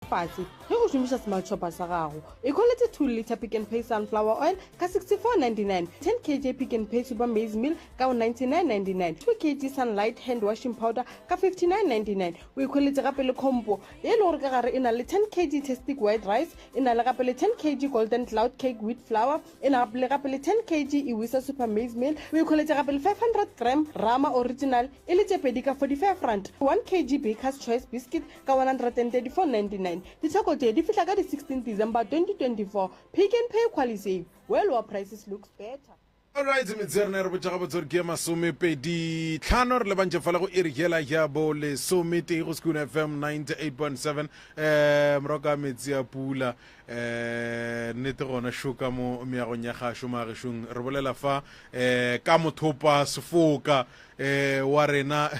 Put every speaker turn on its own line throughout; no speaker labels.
Fase ge o šomiša Smart Shopper sa gago. Ikhweletše 2 litre Pick n Pay Sunflower Oil ka 64.99, 10 kg Pick n Pay Super Maize Meal ka 99.99, 2 kg Sunlight Hand Washing Powder ka 59.99. O ikhweletše gape le combo ye e le gore ka gare e na le 10 kg Tastic White Rice, e na le gape le 10 kg Golden Cloud Cake Wheat Flour, e na le gape le 10 kg Iwisa Super Maize Meal. O ikhweletše gape le 500 gram Rama Original e le tše pedi ka R45, 1 kg Baker's Choice Biscuit ka 134.99. Ditheko tše di fihla ka di 16 December 2024. Pick n Pay Qualisave, where lower prices looks better.
Alright, metsotso ya rena e re botša gabotse gore ke ya masomepedi tlhano re lebantše fale go iri yela ya bo lesometee go Sekhukhune FM 98.7 eh morago ka metsi a pula eh nnete gona šoka mo meagong ya gašo magešong re bolela fa eh ka mothopa sefoka eh wa rena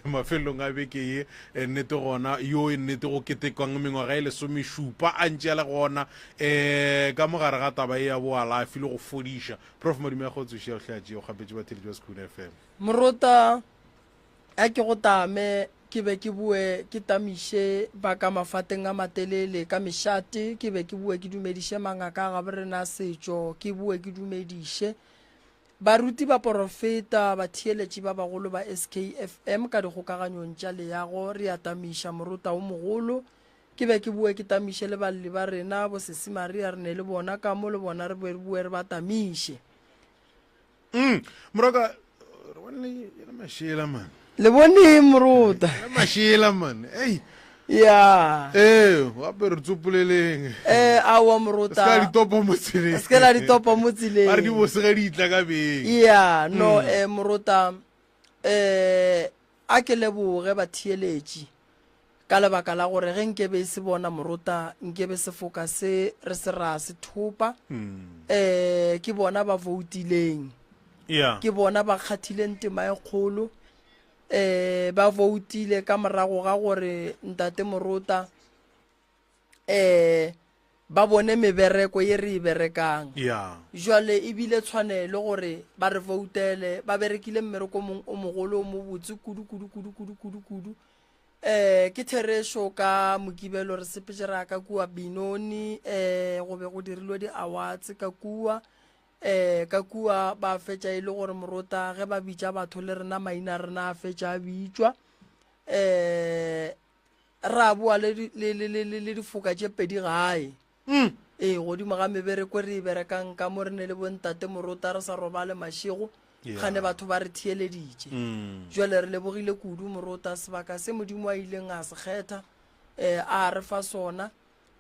mafelelong a beke ye eh, nnete gona yo e nnete go ketekwang mengwaga e lesomešupa a ntše a le gona um ka mogare ga taba e ya boalafi le go fodiša. Prof Madume a kgotsoši ya bohlatše o kgapetše batheletši ba Sekhukhune FM.
Morota, a ke go tame, ke be ke boe ke tamiše ba ka mafateng a matelele ka mešate, ke be ke boe ke dumediše mangaka a gaborena a setšo, ke boe ke dumediše Baruti, baporofeta, batheeletši ba bagolo ba SKFM ka dikgokaganyong tša leago, re a tamiša Morota o mogolo. Ke be ke boe ke tamiše le balli ba rena, bo Sesi Maria, re ne le bona ka mo, le bona re be re boe re ba tamiše.
Mm, Moroka, re bone e le mašela man.
Le bone Morota.
E le mašela man. Ei.
Ya.
Ee, gape re tsopoleleng.
Eh, aowa Morota.
Se ka ditopo mo tseleng.
Se ka la ditopo mo tseleng.
Ba re di bose ge di tla ka beng.
Ya, no mm. eh Morota eh a ke leboge batheeletši ka lebaka la gore ge nkebe e se bona Morota nkebe sefoka se re se ra se thopa. Mm. Eh ke bona ba voutileng.
Yeah.
Ke bona ba kgathileng tema e kgolo. um ba voutile ka morago ga gore ntate Morota um ba bone mebereko ye re e berekang.
Yeah.
Jwale e bile tshwanelo gore ba re voutele, ba berekile mmereko mong o mogolo o mobotse kudu kudu kudu kudu kudu kudu. Eh ke therešo ka Mokibelo re sepetše ra ka kua Benoni eh go be go dirilwe di-awards ka kua Ee, ka kua ba fetša e le gore morota ge ba bitša batho le rena maina a rena a fetša a bitšwa. Um ra boa le, le, le, le, le difoka tše pedi gae.
Mm.
Ee, godimo ga mebereko e re e berekang ka mo re ne le bontate morota re sa robale mašego
Yeah.
gane batho ba re theeleditše.
Mm.
Jwale re lebogile kudu morota sebaka se Modimo a ileng a se kgetha um a re fa sona.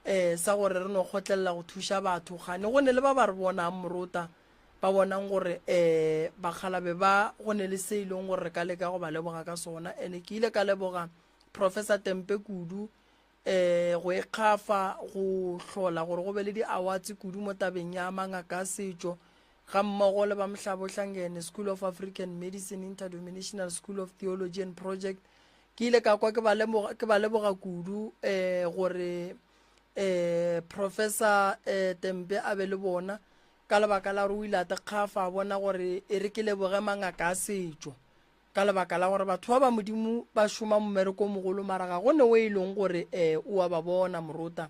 um sa gore re no kgotlelela go thuša batho gane go ne le ba ba re bonang morota ba bonang gore um bakgalabe ba go ne le se e leng gore re ka leka go ba leboga ka sona ene ke ile ka leboga professor Tempe kudu um go ikgafa go hlola gore go be le di-awards kudu mo tabeng ya mangaka a setšo ga mmogo le ba Mohlabohlangene School of African Medicine Interdenominational School of Theology and Project Ke ile ka kwa ke ba lemoga, ke ba leboga kudu eh, gore eh, Professor eh, Tempe a be le bona ka lebaka la gore o ile a tekgafa a bona gore e re ke leboge mangaka a setšo ka lebaka la gore batho ba ba Modimo ba šoma mmereko o mogolo mara ga go ne o e leng gore eh, o a ba bona morota.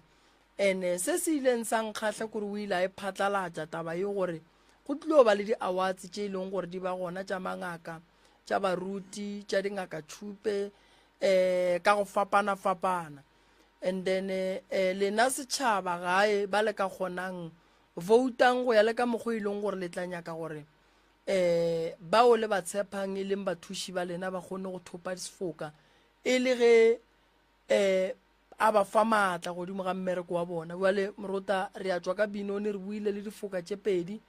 Ene se se ileng sa nkgahla kore o ile a e phatlalatša taba ye gore go tlilo ba le di-awards tše e leng gore di ba gona tša mangaka tša baruti, tša dingakatšhupe, eh, ka go fapana-fapana. And then eh, lena setšhaba gae ba le ka kgonang voutang go ya le ka mokgwa e leng gore le tla nyaka gore eh bao le ba tshepang e leng bathuši ba lena ba kgone go thopa sefoka e le ge eh a ba fa maatla godimo ga mmereko wa bona. Bjale morota re a tšwa ka Binoni re buile le difoka tše pedi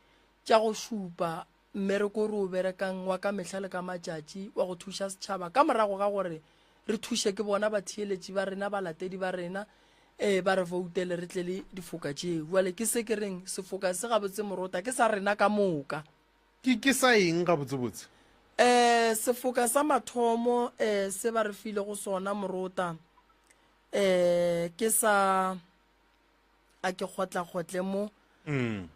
tša go šupa Mmereko o re o berekang wa ka mehla le ka matšatši wa go thuša setšhaba ka morago ga gore re thuše ke bona batheeletši ba rena, balatedi ba rena, ee, ba re voutele re tle le difoka tšeo. Bjale ke se ke reng, sefoka se gabotse morota ke sa rena ka moka.
Ke, ke sa eng gabotsebotse?
Ee, sefoka sa mathomo ee, se ba re filego sona morota ee, ke sa, a ke kgotlakgotle mo. Um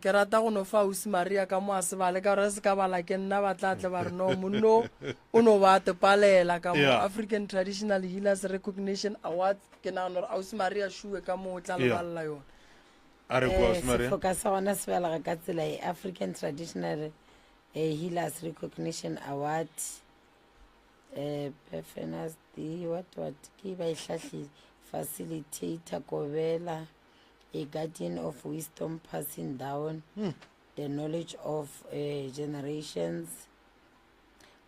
ke rata go no fa ausi Maria ka mo a se bale ka gore se ka bala ke nna ba tla tle ba re no monno o no ba tepalela ka mo.
Yeah.
African Traditional Healers Recognition Awards ke nagana gore ausi Maria šuwe ka mo o tla
Yeah.
lebalela yona.
A re kwa ausi Maria.
Sefoka sa gona se balega ka tsela e African Traditional eh, Healers Recognition Award eh Performance D what what ke ba e hlahlile facilitator Kobela a guardian of wisdom passing down
Hmm.
the knowledge of uh, generations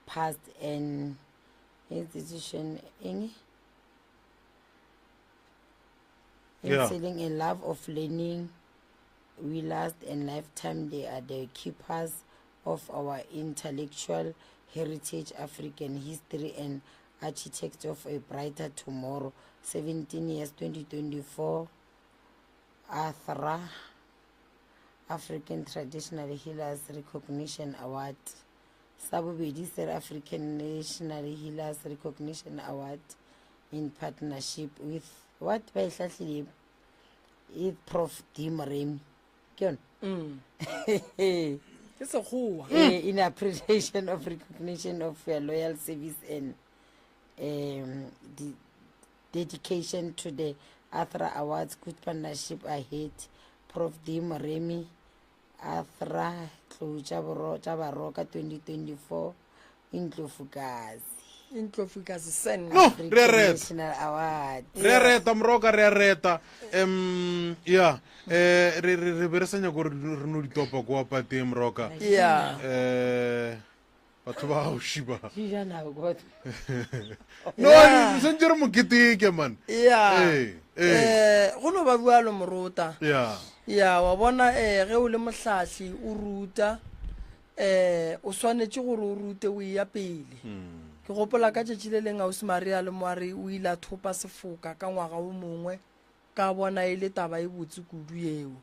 past and institution eng
Yeah.
instilling a love of learning we last and lifetime they are the keepers of our intellectual heritage african history and architects of a brighter tomorrow 17 years 2024 athra african traditional healers recognition award sa bobedi se re african national healers recognition award in partnership with what ba e hlahlile e prof d moremi ke yone
Mm. Ke sekgowa.
Eh, in appreciation of recognition of your loyal service and um, de dedication to the Athra Awards good partnership ahead Prof D Moremi Athra Tlou tša tša Baroka 2024 Intlofukazi
Intlofukazi sen
No, re a reta.
National Award
re a reta moroka re a reta um ya um re re be re sa nyako gore re no ditopa kwa pateng moroka
ya
um batho ba gauši ba
Di ja nako batho.
no re santse re moketeke man
ya
Ee, ee.
um go no ba bjalo morota
ya
ya wa bona um ge o le mohlahli o ruta um o swanetše gore o rute o eya pele ke gopola ka tšatši le leng ausi maria le moare o ile a thopa sefoka ka ngwaga o mongwe ka bona e le taba e botse kudu yeo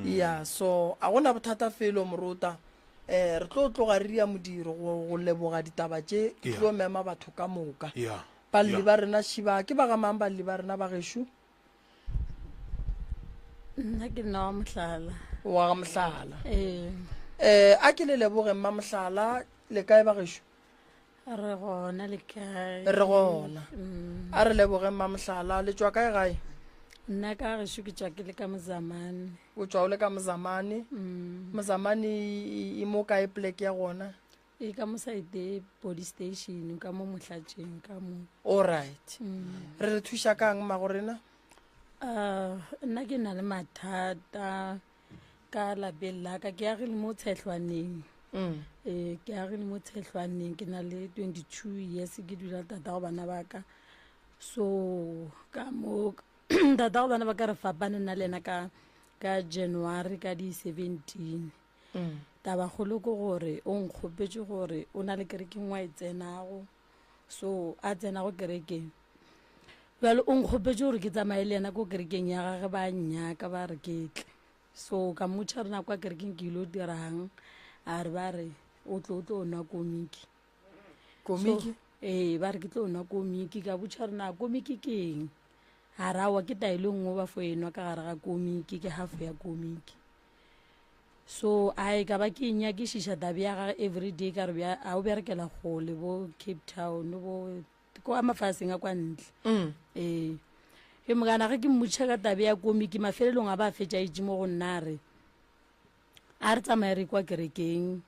ya so a gona bothata felo morota um re tlo tloga re ria modiro go leboga ditaba tše ke tlo mema batho ka moka balli ba rena šiba ke ba ga mang balli ba rena ba gešo
nna ke nna wa mohlala
wa ga mohlala
ee
um a ke le leboge mma mohlala le kae ba gešo
Re gona le kae?
Re gona. Mm. A re leboge Mmamohlala. Le tšwa kae gae?
Nna ka gešo ke tšwa ke le ka Mozamane.
O tšwa o le ka Mozamane? Mm. Mozamane e mo kae plek ya gona?
E ka mo side police station ka mo Mohlatšeng ka mo.
All right. Mm. Re re thuša kang mmago rena?
Uh, nna ke na le mathata ka lapeng la ka ke agile mo tshehlwaneng
mm.
ee ke agile mo tshehlwaneng ke na le 22 years ke dula tata go bana ba ka so ka mo tata go bana ba ka re fapane nna le ena ka ka january ka di 17
mm.
tabakgolo ke gore o nkgopetše gore o na le kerekeng wa e tsenago so a tsenago kerekeng Bjale o nkgopetše gore ke tsamaye le yena ko kerekeng ya gage ba nnyaka ba re ke tle. So ka mmotša gore na kwa kerekeng ke ilo dirang, a re ba re o tlo o tlo nwa komiki.
Komiki?
So, ee, ba re ke tlo nwa komiki. Ka botša gore na komiki ke eng? A re aowa ke taelo e nngwe ba fo e nwa ka gare ga komiki, ke half ya komiki. So a e ka ba ke e nyakišiša tabe ya gage everyday ka re bja a o berekela kgole bo Cape Town bo kwa mafaseng a kwa ntle
mm.
ee ke mokana ge ke mmotšha ka tabe ya komiki mafelelong a ba fetša itše mo go nna a re a re tsamaye re kwa kerekeng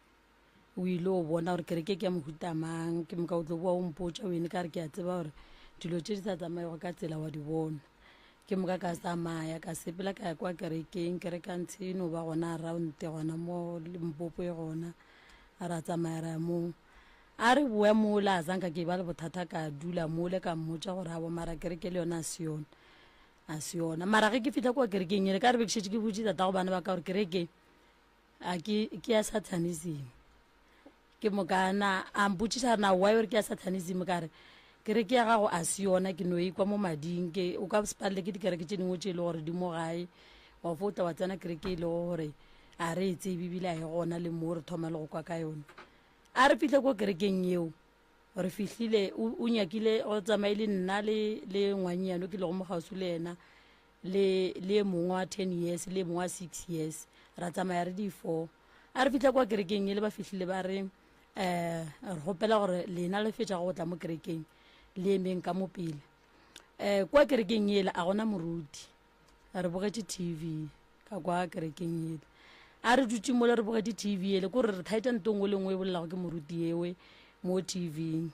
o ile o bona gore kereke ke ya mohuta mang ke moka o tlo boa o mpotša o ene ka re ke a tseba gore dilo tše di sa tsamayego ka tsela wa di bona ke moka ka tsamaya ka sepela ka ya kwa kerekeng kereka ntshe e no ba gona around gona mo limpopo e gona a ra tsamaya ra ya moo A re boe mola, a zanka ke ba le bothata ka dula mole ka mmotša gore awa mara kereke le yona a se yona, a se yona. Mara ge ke fihla kua kerekeng yele ka re be ke šetše ke botše tatago bana ba ka gore kereke a ke ke ya satanism. Ke mokana a mpotšiša re na why o re ke ya satanism ka re kereke ya gago a se yona ke no e kwa mo mading ke o ka se palele ke dikereke tše dingwe tše e le gore di mo gae wa fo tla wa tsena kereke e lego gore a re e tsebe ebile a e gona le mo re thoma le go kwa ka yona. A re fihle ko kerekeng yeo, re fihlile, o, o nyakile go tsamaye le nna le, le ngwannyane ke lego mo kgauswi le yena. Le, le ye mongwe wa ten years, le ye mongwe wa six years. Ra tsamaya re di-four. A re fihla kwa kerekeng ele ba fihlile ba re, um re kgopela gore lena le fetša go tla mo kerekeng le emeng ka mo pele. Um kwa kerekeng ele a gona moruti. Re bogetše TV ka kwa kerekeng ele. A re dutše mola re bogetše TV ele, kore re thaetša nto nngwe le nngwe e bolelago ke moruti ewe mo TV-ing.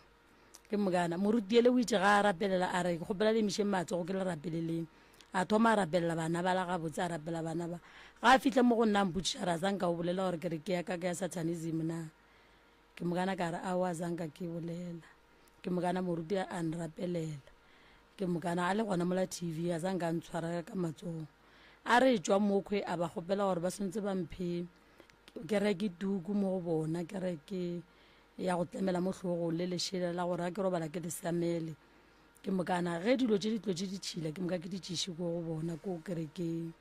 Ke mokana moruti ele o itše ga a rapelela a re, ke kgopela le emišeng matsogo ke le rapeleleng. A thoma a rapelela bana ba la gabotse, a rapela bana ba. Ga a fihla mo go nna a mpotšiša a re, a zanka o bolela gore kereke ya ka ke ya satanism na? Ke mokana ka re, aowa zanka ke bolela. Ke mokana moruti a nrapelela. Ke mokana a le gona mola TV a zanka a ntshwara ka matsogo. A re tšwa mokhwe a ba kgopela gore ba swantse ba mphe kereke tuku mo go bona, kereke ya go tlemela mo hlogong le lešela la gore ga ke robala ke le samele. Ke mokana ge dilo tše di tlotše ditšhila ke moka ke di tšiše ko go bona ko kerekeng.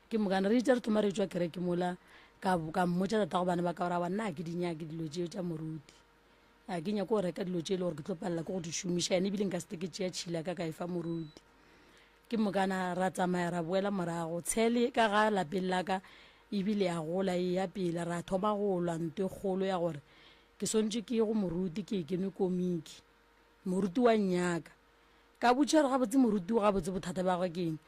Ke mokana re itše re thoma re tšwa kereke mola ka, ka mmotša tata go bana ba ka gore aowa nna ga ke di nyake dilo tšeo tša moruti. A ke nyake go reka dilo tše e le gore ke tlo palela ke go di šomiša ene ebile nka se ke tšea tšhila ka ka e fa moruti. Ke mokana ra tsamaya ra boela morago. Tshele ka ga lapeng la ka ebile ya gola e ya pele, ra thoma go lwa nto e kgolo ya gore ke swantše ke ye go moruti ke ye ke nwe komiki. Moruti wa nnyaka. Ka botšiša gore gabotse moruti o gabotse bothata bja gagwe ke eng.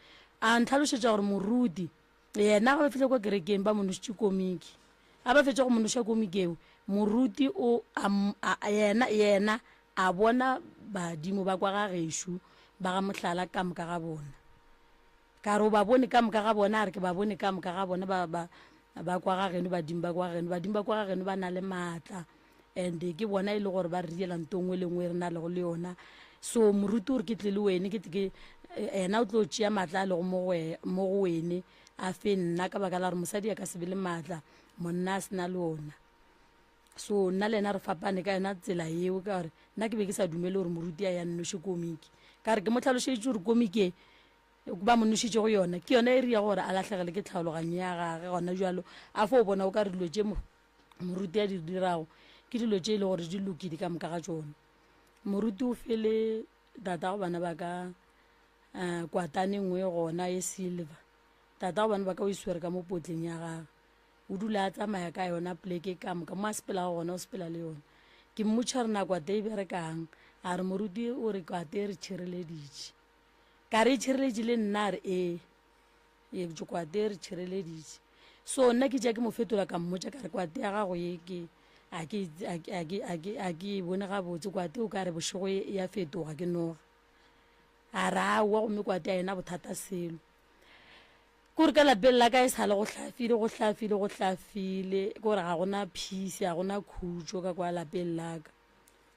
A ntlhalošetša gore moruti yena ga ba fihla kwa kerekeng ba mo nošitše komiki. Ga ba fetša go mo noša komiki eo, moruti o a, a, yena, yena a bona badimo ba kwa ga gešo ba ga Mohlala ka moka ga bona. Ka re o ba bone ka moka ga bona? A re ke ba bone ka moka ga bona ba, ba, ba kwa ga geno, badimo ba kwa geno. Badimo ba kwa ga geno ba na le maatla and ke bona e le gore ba re diela nto nngwe le nngwe e re na lego le yona. So moruti o re ke tle le wene, ke tle ke, yena o tlo tšea maatla a lego mo go, mo go wene a fe nna ka baka la gore mosadi a ka se be le maatla monna a se na le ona. So nna le yena re fapane ka yona tsela yeo, ka gore nna ke be ke sa dumele gore moruti a ya nnoše komiki. Ka re ke mo hlalošeditše gore komiki e ba mo nošitšego yona ke yona e ria gore a lahlegele ke tlhaologanyo ya gage gona jalo, a fo bona o ka re dilo tše moruti a di dirago ke dilo tše e le gore di lokile ka moka ga tšona. Moruti o fele tatago bana ba ka um kwatane nngwe gona e silver, tatago bana ba ka o e swere ka mo potleng ya gage. O dula a tsamaya ka yona poleke ka moka, mo a sepelago gona o sepela le yona. Ke mmotšiša gore na kwate e berekang, a re moruti o re kwate e re tšhireleditše. Ka re e tšhireleditše le nna, a re ee, e kwate e re tšhireleditše. So nna ke tša ke mo fetola ka mmotša ka re kwate ya gago ye ke a ke a ke a ke a ke a ke e bone gabotse, kwate o ka re bošego e ya fetoga ke noga. A re aowa gomme kwate a ena bothata selo. Kore ka lapeng la ka e sa le go hlafile, go hlafile, go hlafile, kore ga gona peace, ga gona khutšo ka kwa lapeng la ka.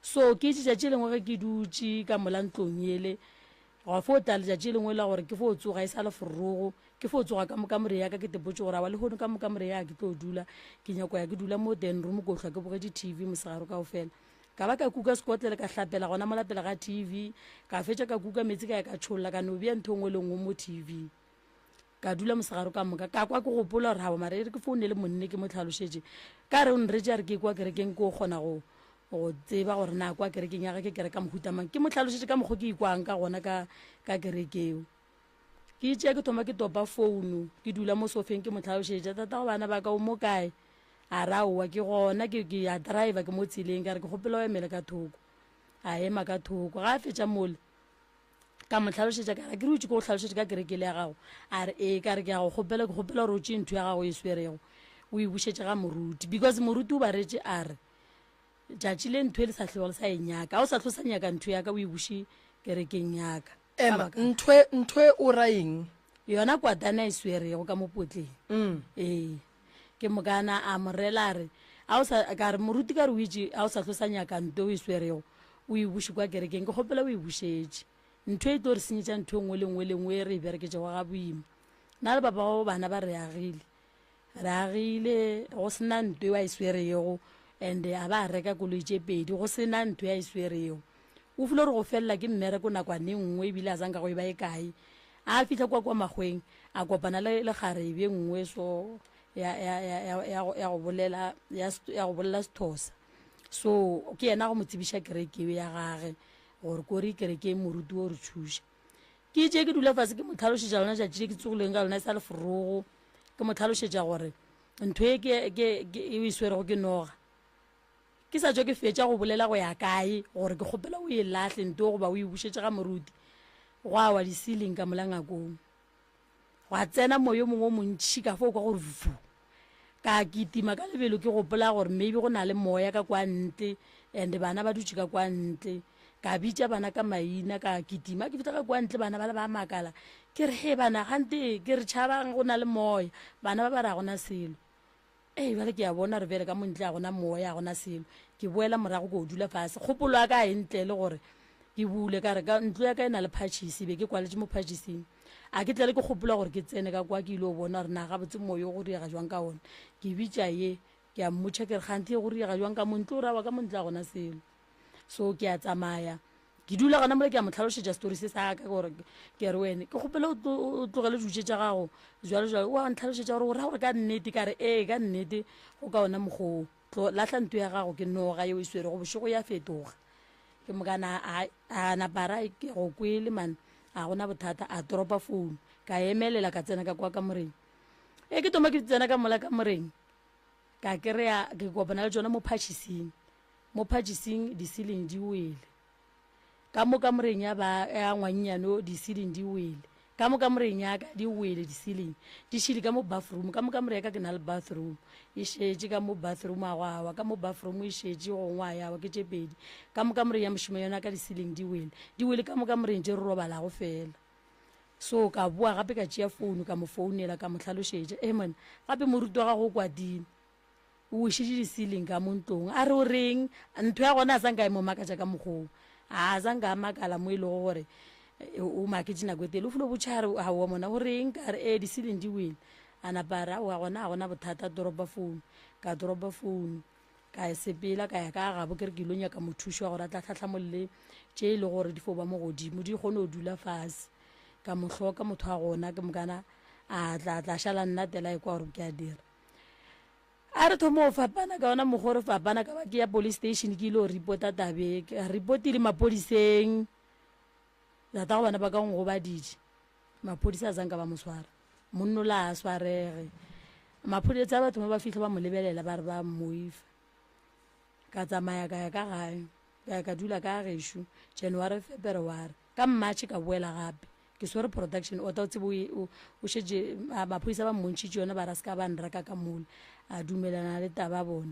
So ke itše tšatši lengwe ge ke dutše ka mola ntlong yele, gwa fo tla letšatši lengwe la gore ke fo tsoga e sa le forogo, ke fo tsoga ka mo kamore ya ka ke tepotše gore awa lehono ka mo kamore ya ke tlo dula, ke nyako ya ke dula mo den room ko hlwa ke bogetše TV mosegare kaofela. Ka ba ka kuka sekotlele ka hlapela gona mola pele ga TV, ka fetša ka kuka meetse ka ya ka tšholla ka no bea ntho e nngwe le nngwe mo TV. Ka dula mosegare ka moka, ka kwa ke gopola gore aowa mara e re ke founele monne ke mo hlalošetše. Ka re o nretše a re ke kwa kerekeng ko kgona go go tseba gore na kwa kerekeng ya ge ke kereka mohuta mang. Ke mo hlalošetše ka mokgo ke ikwang ka gona ka ka kerekeo. Ke itše ke thoma ke topa founu, ke dula mo sofeng ke mo hlalošetša, tata go bana ba ka o mo kae? A re aowa ke gona ke ke ya driver ke mo tseleng, ka re ke kgopela o emele ka thoko. A ema ka thoko, ga a fetša mole Ka mo hlalošetša ka re, ke re o tše ke go hlalošetše ka kerekele ya gago? A re, ee. Ka re, ke a go kgopela, ke kgopela gore o tšee ntho ya gago e swerego o e bušetše ga moruti. Because moruti o ba retše a re, tšatši le ntho e le sa hlwego le sa e nyaka, ga o sa hlo sa nyaka ntho ya ka o e buše kerekeng ya ka.
Ema, ntho e, ntho e o ra eng?
Yona kwatana e swerego ka mo potleng. Ee. Ke mokana a mo rela a re, A o sa, ka re, moruti ka re o itše, a o sa hlo sa nyaka nto o e swerego, o e buše kwa kerekeng, ke kgopela o e bušetše. Ntho e tlo re senyetša ntho e nngwe le nngwe le nngwe e re e bereketšego ga boima. Nna le papa wa bana ba re agile. Re agile go se na nto eo a e swerego and a ba a reka koloi tše pedi go se na ntho ya e swerego. O file gore go felela ke mmereko nakwane nngwe ebile a zanka go e ba e kae. A fihla kwa kwa makgweng a kopana le lekgarebe e nngwe so ya, ya, ya, ya, ya, ya go bolela ya, ya go bolela Sethosa. So ke yena go mo tsebiša kereke eo ya gage gore kore kereke e moruti o re thuša. Ke itše ke dula fase ke mo tlhalošetša lona tšatši le ke tsogileng ka lona e sa le forogo, ke mo tlhalošetša gore ntho e ke, ke, ke, e o e swerego ke noga. Ke sa tšwa ke fetša go bolela go ya kae gore ke kgopela o e lahle nto goba o e bušetše ga moruti, gwa wa di-ceiling ka mola ngakong. Gwa tsena moya o mongwe o montši ka fo kwa gore vu. Ka kitima ka lebelo ke gopola gore maybe go na le moya ka kwa ntle and bana ba dutše ka kwa ntle. Ka bitša bana ka maina ka kitima ke fihla ka kwa ntle bana ba le ba makala. Ke re he bana gante ke re tšhabang go na le moya. Bana ba ba re ga gona selo. Ee, bjale ke a bona gore bjale ka mo ntle ga gona moya, ga gona selo. Ke boela morago ko dula fase. Kgopolo ya ka e ntle le gore ke bule ka re ka ntlo ya ka e na le phatšhisi, be ke kwaletše mo phatšhising. A ke tlele ke gopola gore ke tsene ka kwa ke ile go bona gore na gabotse moya o go riega jwang ka ona. Ke bitša ye, ke a mmotša ke re kganthe go riega jwang ka mo ntlo, o re aowa ka mo ntle ga gona selo. So ke a tsamaya ke dula gona mola ke a mo tlhalošetša story se sa ka gore ke re wene ke kgopele o tlogele dutše tša gago jalo jalo o a ntlhalošetša gore o ra gore ka nnete ka re ee ka nnete go ka ona mokgoo tlo lahla nto ya gago ke noga yeo e swerego bošego ya fetoga ke mokana a napara ke go kwele man a gona bothata a dropa phone ka emelela ka tsena ka kwa kamoreng e ke toma ke tsena ka mola kamoreng ka kry-a ke kopana le tsona mo phatšhising Mo phatšising di-ceiling di wele. Ka mo kamoreng ya ba ya ngwannyane o di-ceiling di wele. Ka mo kamoreng ya ka di wele di-ceiling. Di šile ka mo bathroom. Ka mo kamoreng ya ka ke na le bathroom. E šetše ka mo bathroom a gwa wa. Ka mo bathroom e šetše gongwe a ya wa ke tše pedi. Ka mo kamoreng ya mošemanyana wa ka di-ceiling di wele. Di wele ka mo kamoreng tše re robalago fela. So ka boa gape ka tšea founu ka mo founela ka mo hlalošetša. Ee monna, gape moruti wa gago o kwatile. O wešitše di-ceiling ka mo ntlong. A re o reng? Ntho ya gona a sa nka e mo makatša ka mokgoo. A sa nka a makala mo e lego gore eh, o maketše nako e tele. O filo botšha a re aowa mona o reng? Ka re ee di-ceiling di wele. A napa a re aowa gona ga gona bothata doropa founu. Ka doropa founu. Ka sepela ka ya ka gabo ke re ke ilo nyaka mothuši wa gore a tla tlhahlamolole tše e le gore di fo ba mo godimo di kgone go dula fase. Ka mo hloka motho wa gona ke mokana a tla tla šala nna tela e kwa gore ke a dira. A re thoma go fapana ka ona mokgwa re fapana ka ba ke ya police station ke ile go reporta tabe ke reportile maphodiseng tata go bana ba ka ngobaditše maphodisa a zanka ba mo swara monno la a swarege maphodisa batho ba ba fihla ba mo lebelela ba re ba mmoifa ka tsamaya ka ya ka gae ka ya ka dula ka gešo January February ka March ka boela gape Ke swere production order, o tsebe o e, o, o šetše, a, maphodisa ba mmontšhitše yona, ba re a se ka ba nraka ka mola. A dumelana le taba bona.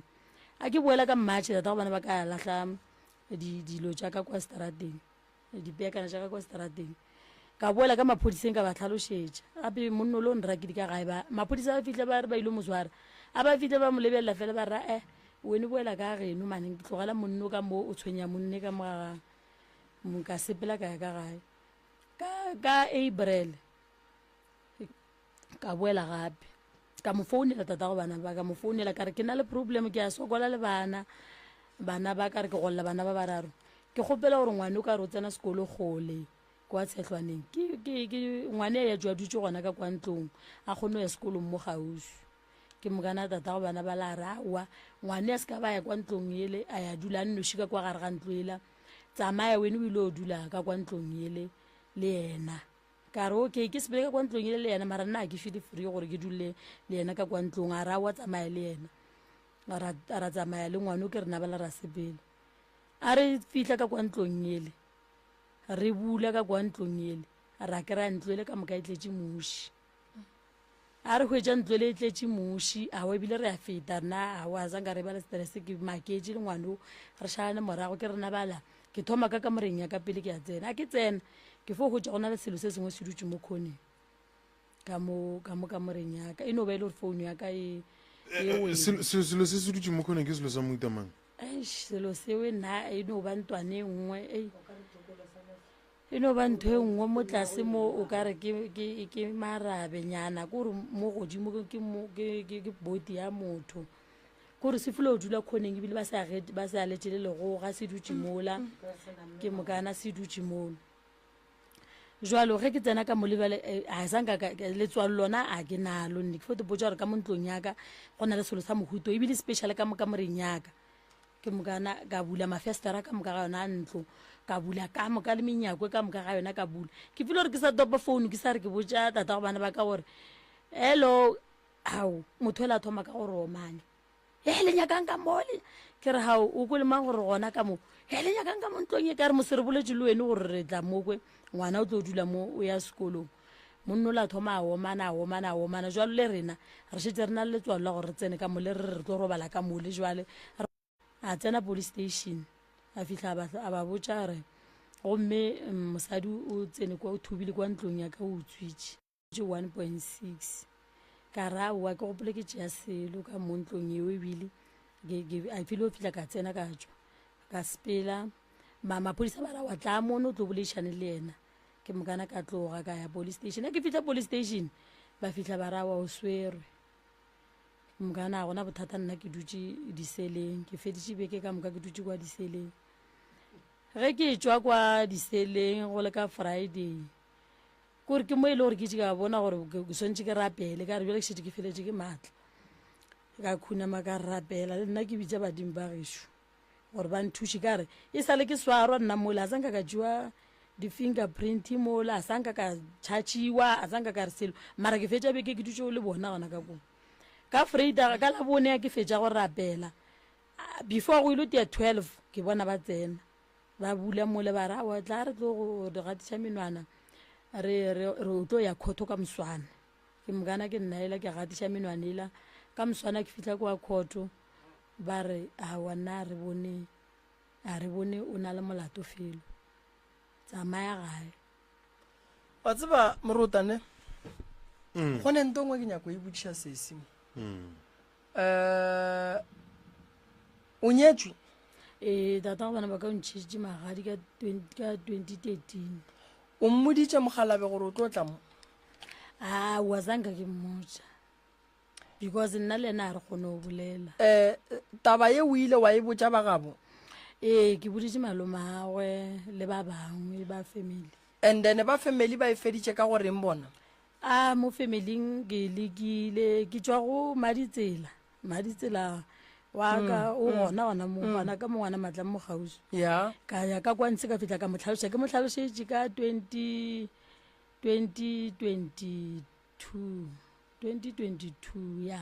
A ke boela ka March, tata go bana ba ka lahla di, dilo tša ka kwa seterateng, dipeakana tša ka kwa seterateng. Ka boela ka maphodiseng ka ba hlalošetša. Gape monno lo nrakile ka gae ba, maphodisa ba fihla ba re ba ile mo swara. A ba fihla ba mo lebelela fela ba re, eh, wene boela ka geno mane, tlogela monno ka mo, o tshwenya monne ka mo ga gago. Ka sepela ka ya ka gae. Ka, ka April, ka boela gape. Ka mo founela tatago bana ba, ka mo founela ka re ke na le problem, ke a sokola le bana. Bana ba ka re ke golla bana ba bararo. Ke kgopela gore ngwane o ka re o tsena sekolo kgole kwa Tshehlwaneng. Ke, ke, ke ngwane ya tšwa dutše gona ka kwa ntlong, a kgone go ya sekolong mo kgauswi. Ke mokana tatago bana ba la re aowa, ngwane a se ka ba ya kwa ntlong ele, a ya dula a nnoši ka kwa gare ga ntlo ela. Tsamaya wene o ile o dula ka kwa ntlong yele le yena. Ka re, okay, ke sepele ka kwa ntlong yele le yena, mara nna ga ke feel free gore ke dule le yena ka kwa ntlong. A re, aowa, tsamaya le yena. Ra, ra tsamaya le ngwano ke rena bala ra sepela. A re fihla ka kwa ntlong yele, re bula ka kwa ntlong yele, ra kry-a ntlo yele ka moka e tletše muši. A re hwetša ntlo ele e tletše muši, awa ebile re a feta rena, awa zanka re ba le stress, ke maketše le ngwano, re šalane morago ke rena bala. Ke thoma ka kamoreng ya ka pele ke a tsena, a ke tsena ke fo hwetša go na le selo se sengwe se dutše mo khoneng ka mo ka mo kamoreng ya ka, e no ba e le gore founu ya ka e e wele.
Selo se se dutše mo khoneng ke selo sa mohuta mang?
Eish, selo seo nna e no ba ntwane e nngwe, ei. E no ba ntho e nngwe mo tlase mo o ka re ke, ke, ke marabenyana, ke gore mo godimo ke, ke, mo, ke, ke, ke body ya motho. Ke gore se filo dula khoneng ebile ba sa ge, ba sa letše le legoga, se dutše mola, ke mokana se dutše mola. Jwalo ge ke tsena ka mo lebale, eh, a sa nka ka, letswalo lona a ke nalo nne, ke fo te botša gore ka mo ntlong ya ka go na le selo sa mohuto ebile special ka mo kamoreng ya ka. Ke mokana ka bula mafestera ka moka ga yona ntlo. Ka bula ka moka le menyako ka moka ga yona ka bula. Ke feel gore ke sa topa phone ke sa re ke botša tata go bana ba ka gore hello, ao motho ela a thoma ka gore omanya. He le nyakang ka mo le? Ke re hao o kwele mang gore gona ka mo? He le nyakang ka mo ntlong e ka re mose re boletše le wene gore re tla mo kwe ngwana o tlo dula mo o ya sekolong. Monna o la thoma a omana a omana a omana jwalo le rena re šetše re na le letswalo la gore re tsene ka mo le re re tlo robala ka mo le jwale. A tsena police station a fihla a ba botša a re gomme mosadi o tsene kwa o thubile kwa ntlong ya ka o utswitše. 1.6 ka re aowa ke gopole ke tšea selo ka mo ntlong eo ebile a file o fihla ka tsena ka tšwa ka sepela maphodisa ba ra wa tla mono o tlo boledišane le yena ke mokana ka tloga ka ya police station a ke fihla police station ba fihla ba ra wa o swerwe ke mokana a gona bothata nna ke dutše diseleng ke feditše beke ka moka ke dutše kwa diseleng ge ke tšwa kwa diseleng go le ka friday Kore ke mo e le gore ke itše ka bona gore ke swanetše ke rapele, ka re bjale ke šetše ke feletše ke maatla. Ka khunama ka rapela, le nna ke bitša badimo ba gešo gore ba nthuše. Ka re e sa le ke swarwa nna mola, a sa nka ka tšewa di-fingerprint mola, a sa nka ka tšhatšiwa, a sa nka ka re selo, mara ke fetša beke ke dutše le bona gona ka koo. Ka Vrydag, ka Labone ya ke fetša go rapela, before go ile tia 12 ke bona ba tsena. Ba bula mole ba re, Aowa, tla re tlo go re gatiša menwana, re, re, re o tlo ya khotho ka moswana. Ke mokana ke nna ela ke gatiša menwana ela, ka moswana ke fihla kwa khotho, ba re, Aowa, nna a re bone, a re bone o na le molato felo. Tsamaya gae.
Wa tseba, Morota, ne? Go ne nto nngwe ke nyako e botšiša sesi mo. Eh, o nyetšwe?
Ee, tata go bana ba ka o ntšhitše magadi ka ka 2013.
O mmoditše mokgalabe gore o tlo tla mo?
Aowa, zanka ke mmotša because nna le ena a re kgone go bolela.
Eh, taba ye o ile wa e botša ba gabo?
Ee, ke boditše malomagwe le ba bangwe ba family.
And then ba family ba e feditše ka go reng bona?
A mo familing ke lekile ke tšwa go Maditsela, Maditsela wa ka o gona gona mo gona ka mo ngwana matla mo kgauswi.
Ya.
Ka ya ka kwa ntshe ka fihla ka mo hlaloša, ke mo hlalošetše ka 20 2022 2022 ya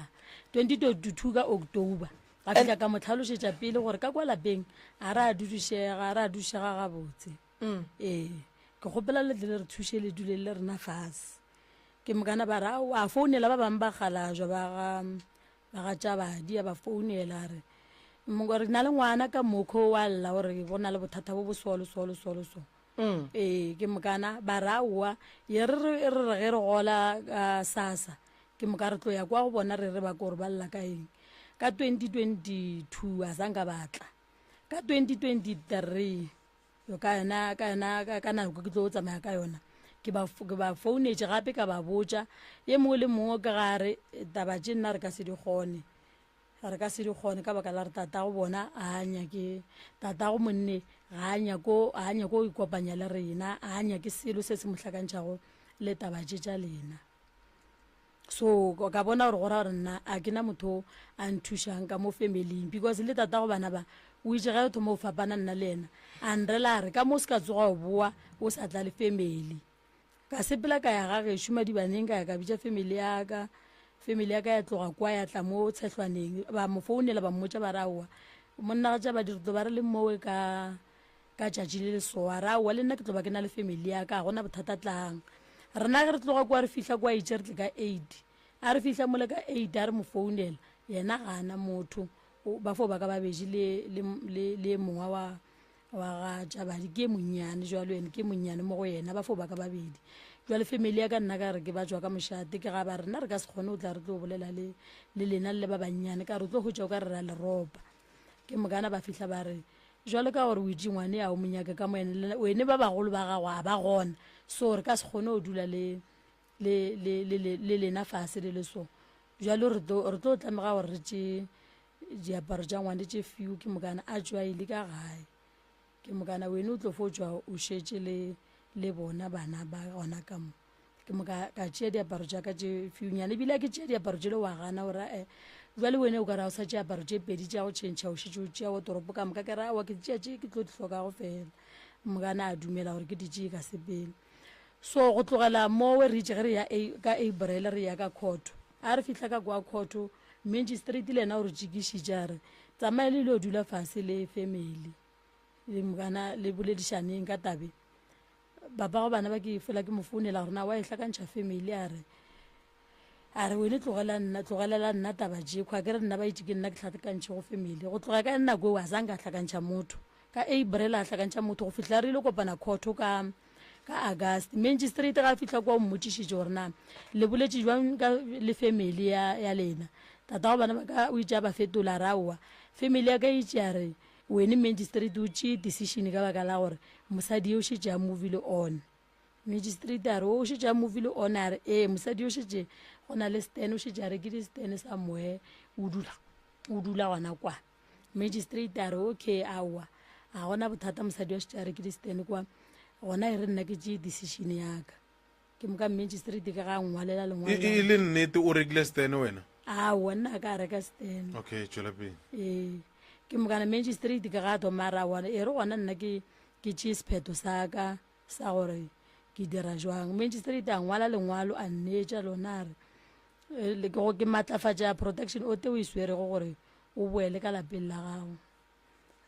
2022 ka October. Ka fihla ka mo hlalošetša pele gore ka kwa lapeng a re a dudišega, a re a dušega gabotse. Ee, ke kgopela le tle le re thuše le dule le rena fase. Ke mokana ba re, aowa, a founela ba bangwe ba kgalajwa ba ga ba ga Tšabadi, a ba founela a re, re na le ngwana ka mokho wa lla gore go na le bothata bo bo so le so le so le so. Ee, ke mokana ba re, aowa, ye re re re re ge re gola ka sasa, ke moka re tlo ya kwa go bona re re ba ko re ba lla ka eng. Ka 2022 a sa nka ba tla. Ka 2023 Yo ka yona, ka yona, ka, ka nako ke tlo tsamaya ka yona, ke ba, ke ba founetše gape ka ba botša, ye mongwe le mongwe ka ga re, taba tše nna re ka se di kgone, re ka se di kgone ka baka la re tatago bona a nyake, tatago monne ga a nyako, a nyako ikopanya le rena, a nyake selo se se mo hlakantšhago le taba tše tša lena. So ka bona gore go ra gore nna a ke na motho a nthušang ka mo familing, because le tatago bana ba o itše ge o thoma go fapana nna le yena a nrela a re ka mo o se ka tsoga o boa o sa tla le family. Ka sepela ka ya ga gešo Madibaneng, ka ya ka bitša family ya ka, family ya ka ya tloga kwa ya tla mo Tshehlwaneng, ba mo founela ba mmotša ba re aowa monna ga tša badiri tlo ba re le mowe ka Ka tšatši le le so, a re, Aowa, le nna ke tlo ba ke na le family ya ka, ga gona bothata, tlang. Rena ge re tloga kua re fihla kua itše re tle ka eight. A re fihla mole ka eight, a re mo founela, yena ga a na motho, o, ba fo ba ka ba beji le, le, le, le e mongwe wa, wa ga Tšabadi, ke e monnyane jwalo, ene ke e monnyane mo go yena, ba fo ba ka babedi. Jwale family ya ka nna ka re ke ba tšwa ka mošate, ke ga ba re, nna re ka se kgone go tla re tlo bolela le, le lena le le ba bannyane, ka re o tlo hwetša o ka re ra le ropa. Ke mokana ba fihla ba re, Jwalo ka gore o itše ngwane a o mo nyake ka mo ene, wene ba bagolo ba gago a ba gona, so re ka se kgone go dula le, le, le, le, le, le lena fase le le so. Jwalo re tlo, re tlo tlamega gore re tše diaparo tša ngwane tše few, ke mokana a tšwa ile ka gae. Ke mokana wene o tlo fo tšwa o šetše le, le bona bana ba gona ka mo. Ke mo ka, ka tšea diaparo tša ka tše fewnyana, ebile a ke tšea diaparo tšele wa gana gore e jwale wene o ka ra o sa tšea aparo tše pedi tša go tšhentšha, o šetše o tšea wa toropo ka moka. Ke ra aowa, ke tšea tše ke tlo di hlokago fela. Mokana a dumela gore ke di tšee ka sepele. So go tlogela mowe re itše ge re ya ka April re ya ka court. A re fihla ka kwa court, magistrate le yena o re tšikišitše a re tsamaye le ilo dula fase le family le mokana le boledišaneng ka tabe. Papa go bana ba ke fela ke mo founela gore na wa e hlakantšha family a re a re wene tlogela nna tlogelela nna taba tše khwa ke re nna ba itše ke nna ke hlakantšhe go family. Go tloga ka nako eo a zanka a hlakantšha motho. Ka April a hlakantšha motho go fihla re ile kopana court ka ka August. Magistrate ga a fihla kwa o mmotšišitše gore na le boletše jwang ka le family ya, ya lena. Tatago bana ba ka o itše a ba fetola a re aowa family ya ka e itše ya re wene magistrate o tšee decision ka baka la gore mosadi yo o šetše a movile on. Magistrate a re o šetše a movile on a re ee mosadi yo šetše go na le stand o šetše a rekile stand somewhere o dula o dula gona kwa. Magistrate a re okay aowa a gona bothata mosadi wa šetše a rekile stand kwa gona e re nna ke tšee decision ya ka. Ke moka magistrate ke ga a nngwalela lengwalo
E, e le nnete o rekile stand wena?
Aowa nna ka reka stand.
Okay, tšwela pele.
Ee ke mokana magistrate ke ga a thoma a re aowa e re gona nna ke ke tšee sephetho sa ka sa gore ke dira jwang. Magistrate a ngwala lengwalo a nneetša lona a re eh, le ke go ke matlafatša protection order o e swerego gore o boele ka lapeng la gago.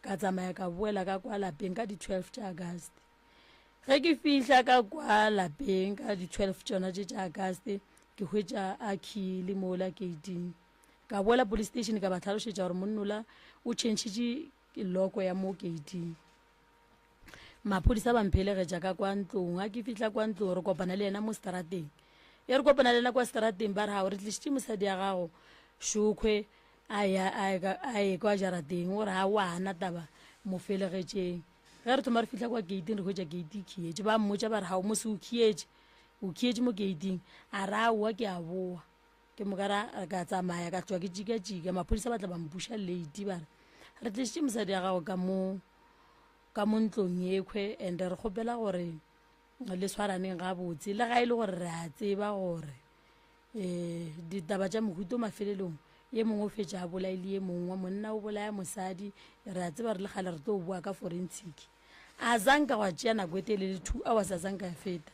Ka tsamaya ka boela ka kwa lapeng ka di-12 tša August. Ge ke fihla ka kwa lapeng ka di-12 tšona tše tša August, ke hwetša a khile mola gating. Ka boela police station ka ba hlalošetša gore monnola o tšhentšhitše loko ya mo gating. Maphodisa ba mphelegetša ka kwa ntlong. Ga ke fihla kwa ntlong re kopana le yena mo strateng. E re kopana le yena kwa strateng ba re gao re tlišitše mosadi ya gago Šokhwe a ya a ye kwa jarateng o re ga wa na taba mo felegetšeng. Ge re thoma re fihla kwa gating re hwetša gate e khietše. Ba mmotša ba re gao mose o khietše o khietše mo gating. A re aowa ke a boa. Ke moka ra ka tsamaya ka tšwa ke tšika-tšika. Maphodisa ba tla ba mpuša late ba re re tlišitše mosadi ya gago ka mo ka mo ntlong yekhwe and re kgopela gore le swaraneng gabotse le ga e le gore re a tseba gore um ditaba tša mohuto mafelelong ye mongwe o fetša a bolaile ye mongwe monna o bolaya mosadi re a tseba re le kgale re tlo boa ka forensic a zanka gwa tšea nako e telele 2 hours a zanka ya feta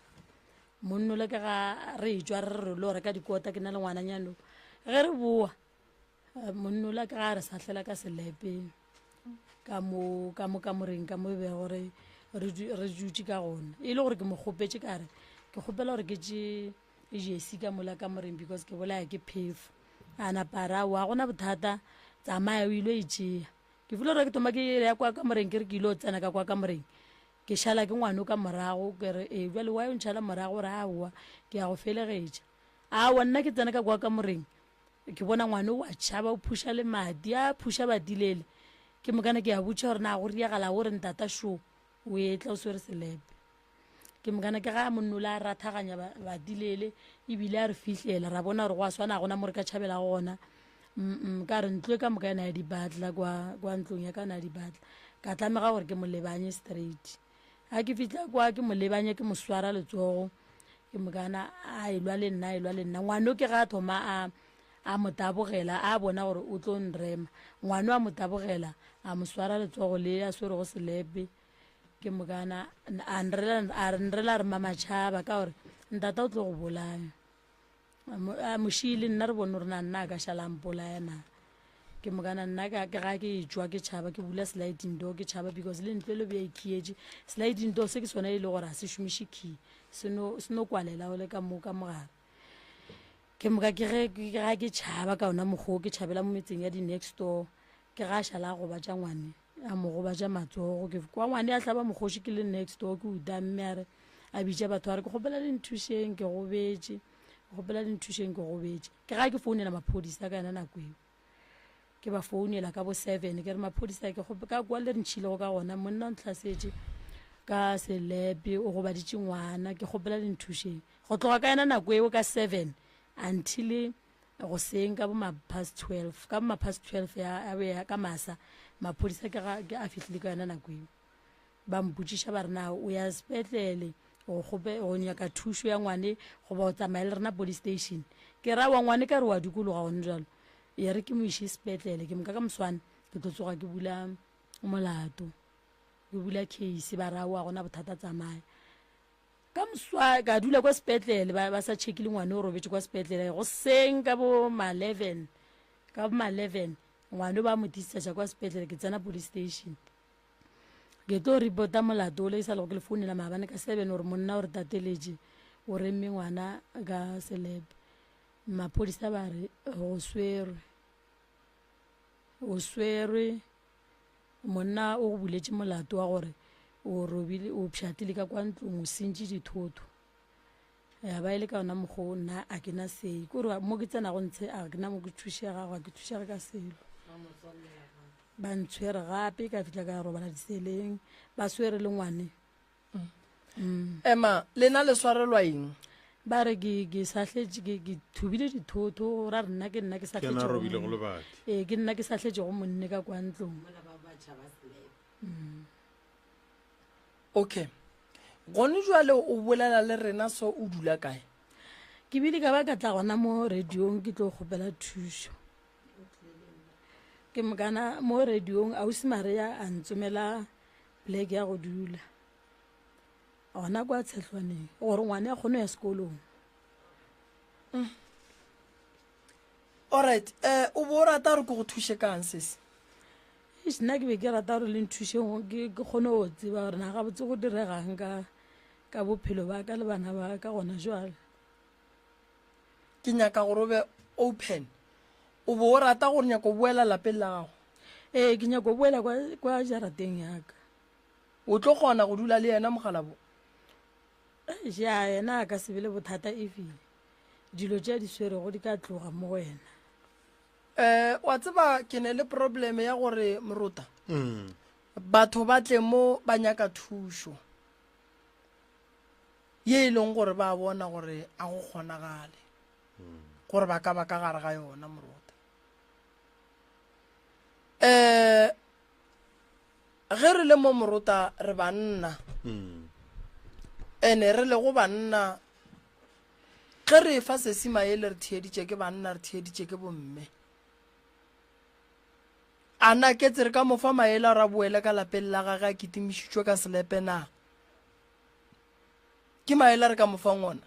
monnole ke ga re etšwa re re lo reka dikota ke na le ngwananyano ge re boa Monnola ke ga a re sahlela ka selepe ka mo ka mo kamoreng ka mo e bego re re dutše ka gona e le gore ke mo kgopetše ka re ke kgopela gore ke tše jesi ka mola kamoreng because ke bolaya ke phefo a napa a re aowa gona bothata tsamaya o ile e tšea ke file gore ke thoma ke ya kwa kamoreng ke re ke ile o tsena ka kwa kamoreng ke šala ke ngwano ka morago ke re ee bjale wa yo ntšhala morago gore aowa ke ya go felegetša aowa nna ke tsena ka kwa kamoreng Ke bona ngwana o a tšhaba, o phuša le madi, a phuša badilele. Ke mokana ke a botša gore na go riagala gore ntata šo o etla o swere selepe. Ke mokana ke ga monnola a rathaganya badilele ebile a re fihlela ra bona gore go a swana gona mo re ka tšhabela gona. Mm ka re ntlo e ka moka yona ya dibatla kwa kwa ntlong ya ka yona ya dibatla. Ka tlamega gore ke mo lebanye straight. Ga ke fihla kwa ke mo lebanye ke mo swara letsogo. Ke mokana a elwa le nna, a elwa le nna. Ngwano ke ga a thoma a a mo tabogela, a bona gore o tlo nrema. Ngwano a mo tabogela, a mo swara letsogo le a swerego selepe. Ke mokana a nrela a re nrela a re mama tšhaba ka gore ntata o tlo go bolaya. A mo šiile nna re bone gore na nna a ka šala a mpolaya na. Ke mokana nna ka ke ga ke etšwa ke tšhaba ke bula sliding door ke tšhaba because le ntlo e le bea e khietše. Sliding door se ke sona e le gore ga se šomiše key se no se no kwalela o le ka mo ka mogare. Ke moka ke ge ke ga ke tšhaba ka ona mokgwa o ke tšhabela mo metseng ya di-next door ke ga a šala a gobatša ngwane a mo gobatša matsogo ke kwa ngwane a hlaba mokgoši ke le next door ke utamme a re a bitša batho a re ke kgopela le nthušeng ke gobetše ke kgopela le nthušeng ke gobetše. Ke ga ke founela maphodisa ka yona nako eo. Ke ba founela ka bo 7 ke re maphodisa ke kgope ka kwa le re ntšhilego ka gona monna o ntlhasetše ka selepe o gobaditše ngwana ke kgopela le nthušeng. Go tloga ka yona nako eo ka 7 until goseng ka bo ma past 12 ka bo ma past 12 ya ya ka masa maphodisa ke ga ke a fihlile ka yona nako eo. Ba mpotšiša ba re na o ya sepetlele go kgope go nyaka thušo ya ngwane goba o tsamaya le rena police station. Ke ra wa ngwane ka re wa dikologa gone jalo ya re ke mo iše sepetlele ke moka ka moswane ke tlo tsoga ke bula molato. Ke bula case ba re aowa gona bothata tsamaya. Ka moswa ka dula kwa sepetlele ba, ba sa checkile ngwane o robetše kwa sepetlele goseng ka bo ma 11 ka bo ma 11 ngwane ba mo discharge kwa sepetlele ke tsena police station ke tlo reporta molato ole e sa lego ke le founela maabane ka 7 gore monna o re tateletše o remme ngwana ka selepe maphodisa ba re go swerwe o swerwe Monna o go buletše molato wa gore o robile, o pšhatlile ka kwa ntlong, o sentše dithoto. Ya ba e le ka ona mokgwa o nna a ke na sei. Ke gore mo ke tsenago ntshe a ke na mo ke thušegago, a ke thušege ka selo. Ba ntshwere gape ka fihla ka robala diseleng, ba swere le ngwane.
Mm. Ema, lena le swarelwa eng?
Ba re ke ke sahletše ke ke thubile dithoto go ra re nna ke nna ke
Ke yena a
sahletšego
robilego
monne.
lebati.
Ee, ke nna ke sahletšego monne ka kwa ntlong.
Mola ba batšha ba selepe.
Okay. Gone jwale o bolela le rena so o dula kae?
Ke bile ka ba ka tla gona mo radiong ke tlo kgopela thušo. Ke mokana mo radiong ausi Maria a ntsomela pleke ya go dula. Gona kwa Tshehlwaneng gore ngwane a kgone go ya sekolong.
Alright, eh o bo o rata gore ke go thuše kang sesi?
Eish, nna ke be ke rata gore le nthuše ke ke kgone go tseba gore na gabotse go diregang ka ka bophelo ba ka le bana ba ka gona jwale.
Ke nyaka gore o be open. O bo o rata gore nyaka go boela lapeng la gago?
Ee, ke nyaka go boela kwa kwa jarateng ya ka.
O tlo kgona go dula le yena mogalabo?
Eish, ya yena a ka se be le bothata if dilo tše a di swerego di ka tloga mo go yena.
Um wa tseba ke ne le problem ya gore morota batho ba tle mo ba nyaka thušo ye e leng gore ba bona gore a go kgonagale gore ba ka ba ka gare ga yona morota. Um Ge re le mo morota re banna. Ene re lego banna ge re efa sesi maele re theeditše ke banna re theeditše ke bomme. A na ketse re ka mo fa maele a gore a boele ka lapeng la gage a kitimišitšwe ka selepe na? Ke maele a re ka mo fang ona?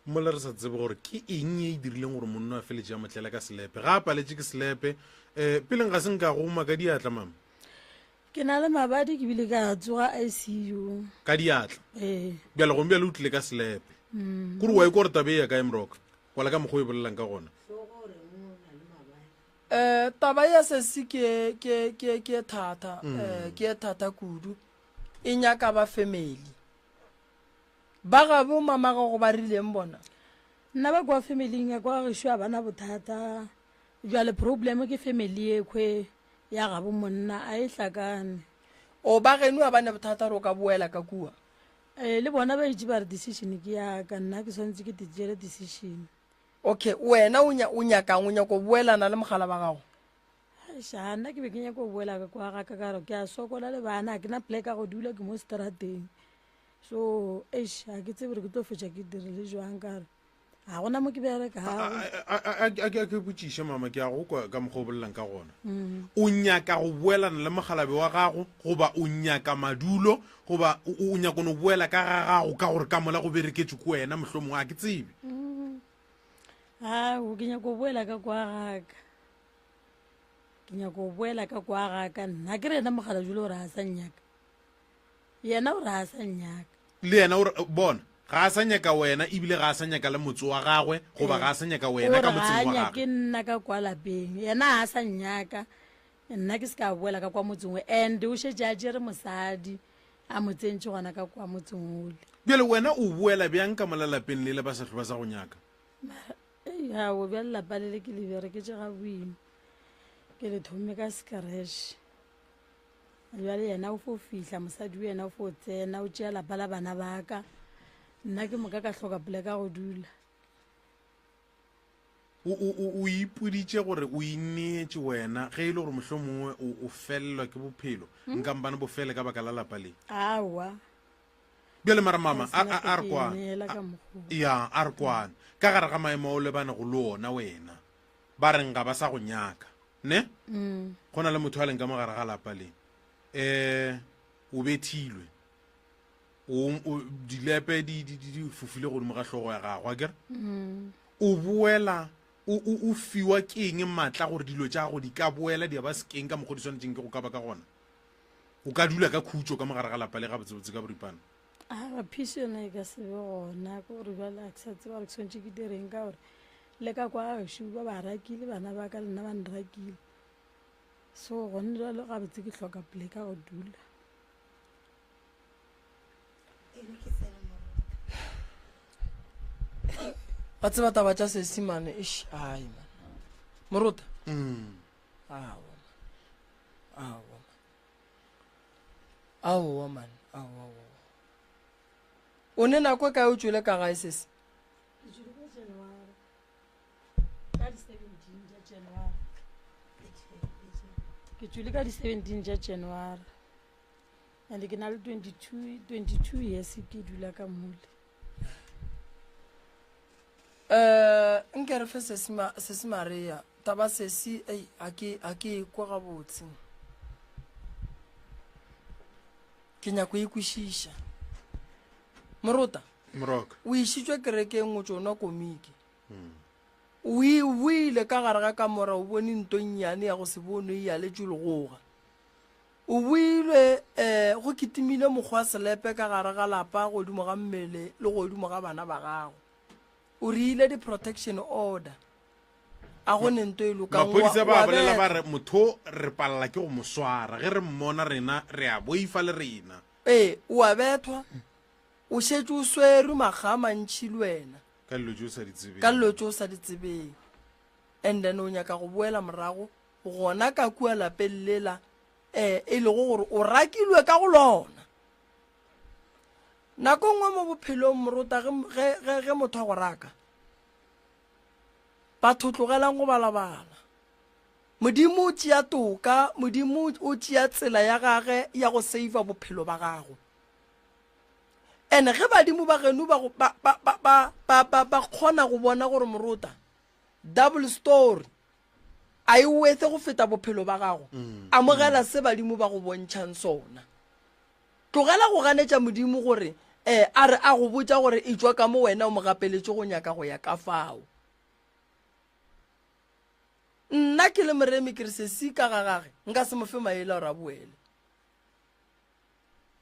Mola re sa tsebe gore ke eng ye e dirileng gore monna a feletše a mo tlela ka selepe. Ga a paletše ke selepe, um peleng ga se nka goma ka diatla, mama.
Ke na le mabadi ke bile ka tsoga ICU.
Ka diatla?
Ee.
Bjale gong bjale o tlile ka selepe. Kore wa ikwa gore taba e ya kae Moroka? Kwala ka mokgwa o e bolelang ka gona.
Um taba ya sesi ke ke ke ke e thata, um ke e thata kudu. E nyaka ba family. Ba gabo mama gago ba rileng bona?
Nna ba kwa familing ya kwa gešo a bana bothata. Bjale problem ke family ekhwe ya gabo monna a e hlakane.
O ba geno a bane bothata gore o ka boela ka kua?
Ee, le bona ba itše ba re decision ke ya ka, nna ke swanetše ke tšeele decision.
Okay, wena o o nyakang? O nyaka go boelana le mogala wa gago?
Eish, nna ke be ke nyaka go boela ka kwa ga ka ka gore ke a sokola le bana, ga ke na plek ya go dula, ke mo strateng. So, eish, ga ke tsebe gore ke tlo fetša ke dirile jwang ka gore ga gona mo ke berekago.
A ke botšiše mama, ke a go kwa ka mokgwa o bolelang ka gona. O nyaka go boelana le mogalabe wa gago goba o nyaka madulo goba o nyaka no boela ka ga gago ka gore ka mola go bereketšwe ke wena mohlomongwe, a ke tsebe.
Ao, ke nyaka go boela ka kwa gaka. Ke nyaka go boela ka kwa gaka nna. Ke re yena mogala jule o re a sa nnyaka. Yena o re a sa nnyaka.
Le yena o re, bona, ga a sa nyaka wena, ebile ga a sa nyaka le motse wa gagwe, goba ga a sa nyaka wena ka motseng wa gagwe.
O re ga a nyake nna ka kwa lapeng. Yena ga a sa nnyaka, nna ke se ka boela ka kwa motseng o. And o šetše a tšere mosadi, a mo tsentše gona ka kwa motseng ole.
Bjale wena o boela bjang ka mola lapeng lele ba sa hlwe ba sa go nyaka?
Mara, ei, ao, bjale lapa lele ke le bereketše ga boima. Ke le thomme ka scratch. Bjale yena o fo fihla, mosadi o yena o fo tsena, o tšea lapa la bana ba ka. Nna ke moka ka hloka poleka go dula.
O, o, o, o ipoditše gore o ineetše wena, ge e le gore mohlomongwe o, o felelwa ke bophelo, nkampane bo fele ka baka la lapa le.
Aowa.
Bjale mara mama, a, a, a re kwane. Ya, a re kwane. Ka gare ga maemo a o lebanego le ona wena, ba reng ga ba sa go nyaka. Ne? Go na le motho a leng ka mo gare ga lapa le. Um. O bethilwe. O, o dilepe di, di, di, di fofile godimo ga hlogo ya gago, akere? O boela o, o, o fiwa ke eng maatla gore dilo tša gago di ka boela di ya ba sekeng ka mokgwa di swanetšeng ke go ka ba ka gona? O ka dula ka khutšo ka mo gare ga lapa le gabotsebotse ka boripana?
Aowa, phišo yona e ka se be gona, ke gore bjale ga ke sa tseba gore ke swanetše ke direng ka gore le ka kwa gešo ba ba rakile bana ba ka le nna ba nrakile. So gone jalo gabotse ke hloka poleka go dula.
Wa tseba taba tša sesi mane, eish, ai man. Morota. Aowa man. Aowa man. Aowa man. Aowa aowa. O ne nako e kae o tšwele ka gae sesi?
Ke tšwele ka January. Ka di 17 tša January. Ke tšwele ka di 17 tša January. And ke na le 22 22 years ke dula ka mole.
Eh, nke re fe sesi ma, sesi Maria. Taba sesi, ei, a ke, a ke e kwa gabotse. Ke nyako e kwešiša. Morota.
Moroka.
O išitšwe kerekeng o tšo nwa komiki. O e boile ka gare ga kamora o bone nto nnyane ya go se bonwe e yaletšwe legoga. O boilwe um go kitimile mokgwa selepe ka gare ga lapa godimo ga mmele le godimo ga bana ba gago. O riile di-protection order. A go ne nto e lokang.
Maphodisa ba bolela ba re motho re palela ke go mo swara ge re mmona rena re a boifa le rena.
Ee, o a bethwa. O šetše o swerwe makga a mantši le wena.
Ka dilo tše o sa di tsebeng.
Ka dilo tše o sa di tsebeng. And then o nyaka go boela morago gona ka kua lapeng lela eh, e lego gore o rakilwe ka go lona. Nako nngwe mo bophelong morota ge, ge, ge, ge motho a go raka, batho tlogelang go balabala. Modimo o tšea toka, Modimo o tšea tsela ya gage ya go save bophelo ba gago. And ge badimo ba geno ba, ba, ba, ba, ba, ba, ba, ba kgona go bona gore morota, double story, a e wethe go feta bophelo ba gago, amogela se badimo ba go bontšhang sona. Tlogela go ganetša Modimo gore eh, a re a go botša gore etšwa ka mo wena o mo gapeletše go nyaka go ya ka fao. Nna ke le moremi ke re sesi ka ga gage nka se mo fe maele gore a boele.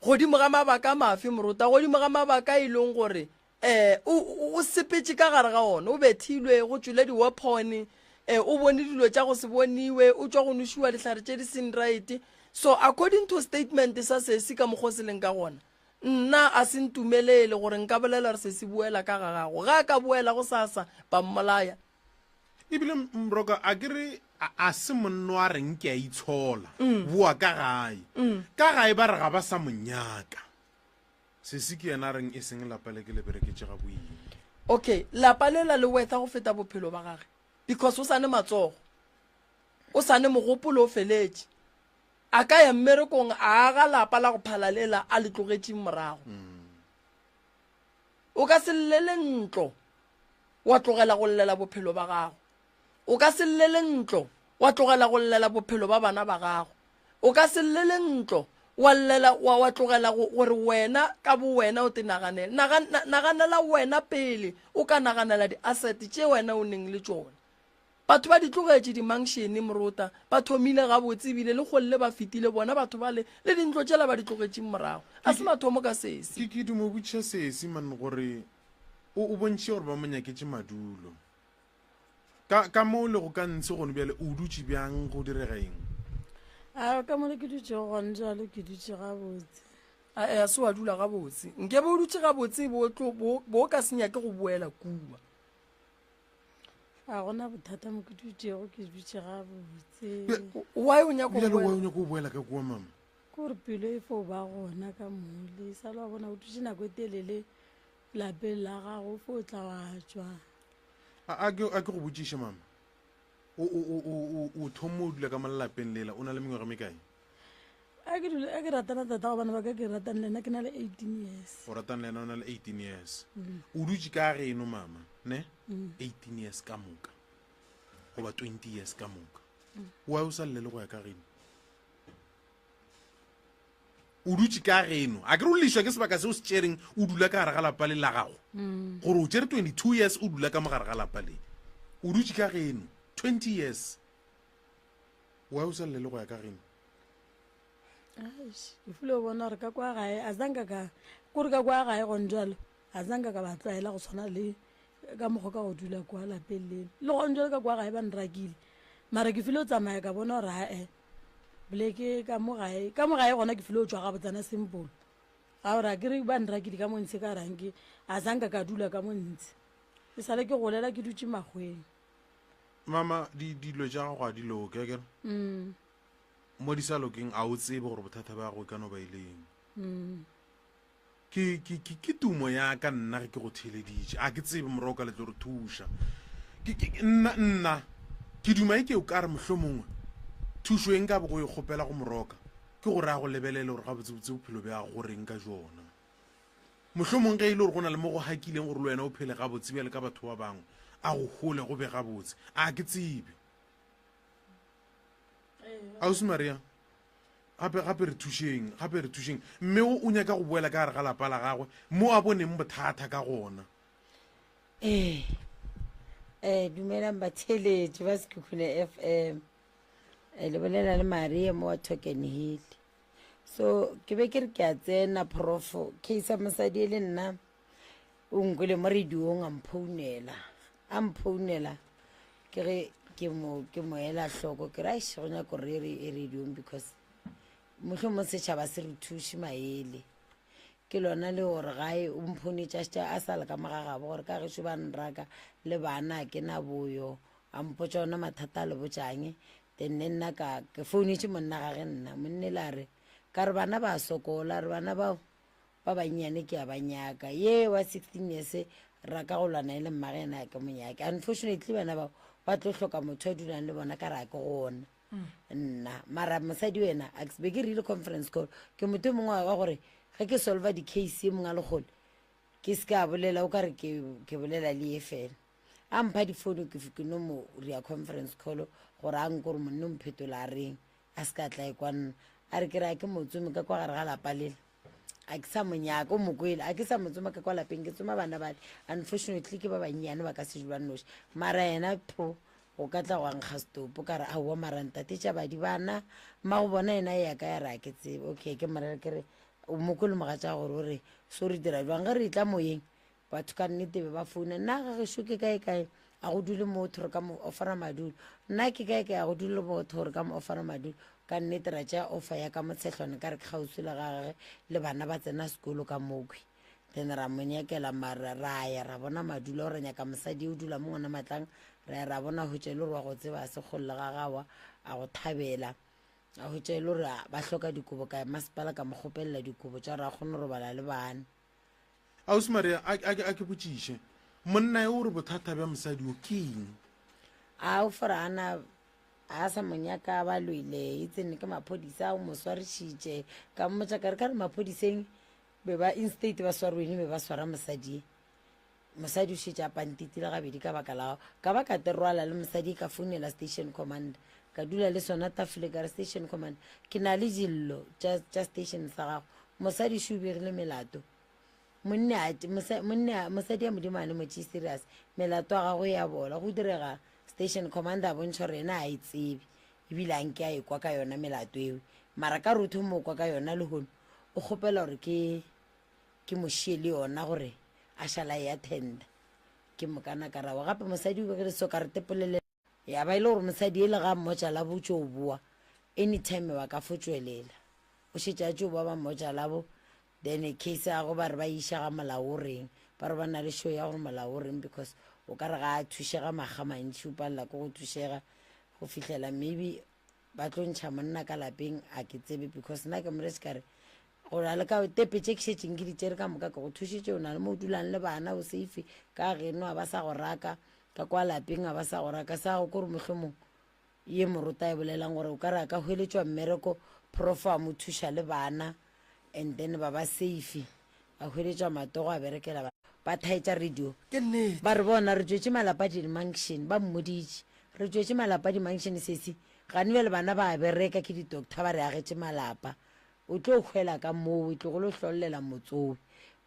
Godimo ga mabaka mafe, morota? Godimo ga mabaka e leng gore um o, o sepetše ka gare ga ona, o bethilwe, go tšwele di-weapon, um o bone dilo tša go se boniwe, o tšwa go nošiwa dihlare tše di seng right. So according to statement sa sesi ka mokgwa o se leng ka gona, nna a se ntumelele gore nka bolela gore sesi boela ka ga gago. Ge a ka boela go sasa, ba mmolaya.
Ebile Mroka a ke re a se monno a reng ke a itshola boa ka gae ka gae ba re ga ba sa mo nyaka sesi ke yena a reng e seng lapa le ke le bereketše ga boima.
Okay lapa lela le wortha go feta bophelo ba gage because o sa ne matsogo o sa ne mogopolo o feletše a ka ya mmerekong a aga lapa la go phala lela a le tlogetšeng morago. O ka se llele ntlo wa tlogela go llela bophelo ba gago. O ka se llele ntlo wa tlogela go llela bophelo ba bana ba gago. O ka se llele ntlo wa llela wa, wa tlogela go, gore wena ka bo wena o te naganele. Nagan, na, naganela wena pele o ka naganela di-asset tše wena o neng le tšona. Batho ba di tlogetše dimankšene, morota, ba thomile gabotse ebile le kgolle ba fetile bona batho bale le dintlo tšela ba di tlogetšeng morago. A se mathomo ka sesi.
Ke, ke dumo botšiša sesi man gore o, o bontšhitše gore ba mo nyaketše madulo. Ka, ka mo o lego ka ntshe gone bjale o dutše bjang go direga eng?
A ka mo le ke dutšego gone jalo ke dutše gabotse.
A, a se wa dula gabotse. Nkebe o dutše gabotse bo tlo, bo, bo ka se nyake go boela kua.
A gona bothata mo ke dutšego ke dutše gabotse.
Why o nyaka go
Bjale why
boela?
o nyaka go boela ka kua mama?
Ke gore pelo e fo ba gona ka mole sa le wa bona o dutše nako e telele lapeng la gago fo tla wa tšwa.
A, a ke, a ke go botšiše mama. O, o, o, o, o, o thoma o dula ka mo lelapeng lela o na le mengwaga mekae?
A ke dula, a ke ratana tata gobane ba ka ke ratang le ena ke na le 18 years.
O ratana le ena o na le 18 years. O dutše ka geno mama, ne? 18 years ka moka. Goba 20 years ka moka. Why o sa llele go ya ka geno? O dutše ka geno. A ke re o llišwa ke sebaka se o se tšereng o dula ka gare ga lapa le la gago? Gore o tšere 22 years o dula ka mo gare ga lapa le. O dutše ka geno 20 years. Why o sa llele go ya ka geno?
Eish, ke file go bona gore ka kwa gae a zanka ka kore ka kwa gae gone jalo a zanka ka ba tlwaela go tshwana le ka mokgwa ka go dula kwa lapeng lele le gone jalo ka kwa gae ba nrakile mara ke file go tsamaya ka bona gore ae boleke ka mo gae ka mo gae gona ke file go tswa gabotsana simple ga gore a kere ba nrakile ka mo ntshe ka ranke a zanka ka dula ka mo ntshe ke sale ke golela ke dutse makgweng.
Mama, di dilo tša gago ga di loke akere?
Mm.
Mo di sa lokeng a o tsebe gore bothata bja gago e ka no ba e le eng.
Mm.
Ke, ke, ke, ke tumo ya ka nna ge ke go theeleditše. A ke tsebe moroka le tlo re thuša. Ke, ke, ke, nna, nna, ke duma e ke o ka re mohlomongwe thušo e nka bego e kgopela go moroka ke gore a go lebelele gore gabotsebotse bophelo bja gago go reng ka jona. Mohlomong ge e le gore go na le mo go hakileng gore le wena o phele gabotse bjale ka batho ba bangwe, a go hole go be gabotse. A ke tsebe. Ausi Maria, gape gape re thušeng, gape re thušeng. Mme o o nyaka go boela ka gare ga lapa la gagwe mo a boneng bothata ka gona.
Ee, eh, dumelang batheeletši ba Sekhukhune FM. Eh, le bolela le Maria mo wa Token Hill. So ke be ke re ke a tsena prof, case ya mosadi e le nna o nkwele mo radiong a mphounela, a mphounela ke ge ke mo ke mo ela hloko ke re aish go nyaka gore re e radiong because mohlomong setšhaba se re thuše maele. Ke lona le gore gae o mphounetše a šetše a sa le ka mo ga gabo gore ka gešo ba nraka le bana ke na boyo a mpotša ona mathata a le botšang. Then le nna ka ke founetše monna gage nna monne la re ka re bana ba sokola re bana bao ba bannyane ke a ba nyaka ye wa 16 years ra ka go lwana e le mmage yena ke mo nyake unfortunately bana bao ba tlo hloka motho a dulang le bona ka re a ke gona nna mara mosadi wena a be ke rile conference call ke motho mongwe wa gore ge ke solva di-case ye mongwe a lekgole ke se ka bolela o ka re ke bolela le ye fela A mpha difounu ke ke no mo ria conference call gore a nko gore monne o mphetola a reng a se ka tla e kwa nna a re ke re a ke mo tsome ka kwa gare ga lapa lela a ke sa monyaka o mo kwele a ke sa mo tsoma ka kwa lapeng ke tsoma bana bale unfortunately ke ba bannyane ba ka se ba noši mara yena pho go ka tla go nkga setopo ka re aowa mara ntate tša badi bana mma go bona yena ya ka ya re a ke tsebe okay ke morere ke re o mo kwele mogatša gore o re so re dira jwang ge re tla moyeng Batho ka nnete be ba founa, nna ga gešo ke kae kae, a go dule motho re ka mo offera madulo. Nna ke kae kae, a go dule motho re ka mo offera madulo. Ka nnete ra tšea offer ya ka motshehlwane ka re ke kgauswi le gagwe le bana ba tsena sekolo ka mokhwi. Then ra mo nyakela mara ra ya ra bona madulo ra nyaka mosadi o dula mo ngwana matlang ra ya ra bona hwetša e le gore wa go tseba a se kgole le ga gawa a go thabela a hwetša e le gore ba hloka dikobo ka masepala ka mo kgopelela dikobo tša gore a kgone go robala le bana.
Ausi Maria, a, a, a ke botšiše, monna yo o re bothata bja mosadi yo ke eng?
A o fora a na a sa mo nyaka ba lwele e tsene ke maphodisa o mo swarišitše ka mmotša ka re ka re maphodiseng be ba instate ba swarwene be ba swara mosadi mosadi o šetše a pantitile gabedi ka baka la ka ba ka terwala le mosadi ka founela station commander ka dula le sona tafole ka re station commander ke na le dillo tša station sa gago mosadi šo begile melato Monne a, mosa, monne a, mosadi ya Modimo a ne mo tšee serious. Melato ya gagwe ya bola. Go direga station commander a bontšha gore yena a e tsebe. Ebile a nke a e kwa ka yona melato eo. Mara ka re o thoma o kwa ka yona lehono, o kgopela gore ke, ke mo šie le yona gore a šala e attenda. Ke mokana ka rawa. Gape mosadi o begile so ka re tepolele. Ya ba e le gore mosadi ele ga mmotša la bo tšo boa, anytime ba ka fo tšwelela. O šetše a tšo boa ba mmotša la bo, Then case ya gagwe ba re ba e iša ga molao o reng, ba re ba na le show ya gore molao o reng because o ka re ga a thušega makga mantši o palela ke go thušega go fihlela maybe ba tlo ntšha monna ka lapeng a ke tsebe because nna ke moresi ka re go na le ka tepe tše ke šetšeng ke di tšere ka moka ke go thušitše o na le mo o dulang le bana o safe ka geno a ba sa go raka ka kwa lapeng a ba sa go raka sa go kore mohlomong ye morota e bolelang gore o ka re a ka hweletšwa mmereko prof a mo thuša le bana and then ba ba safe a hweletšwa matogo a berekela ba ba thaetša radio
Ke nnete.
ba re bona re tšwetše malapa di-mansion ba mmoditše re tšwetše malapa di-mansion sesi gane bjale bana ba bereka ke di-doctor ba re agetše malapa. O tlo hwela ka moo, tlogolo hlollela motsowe.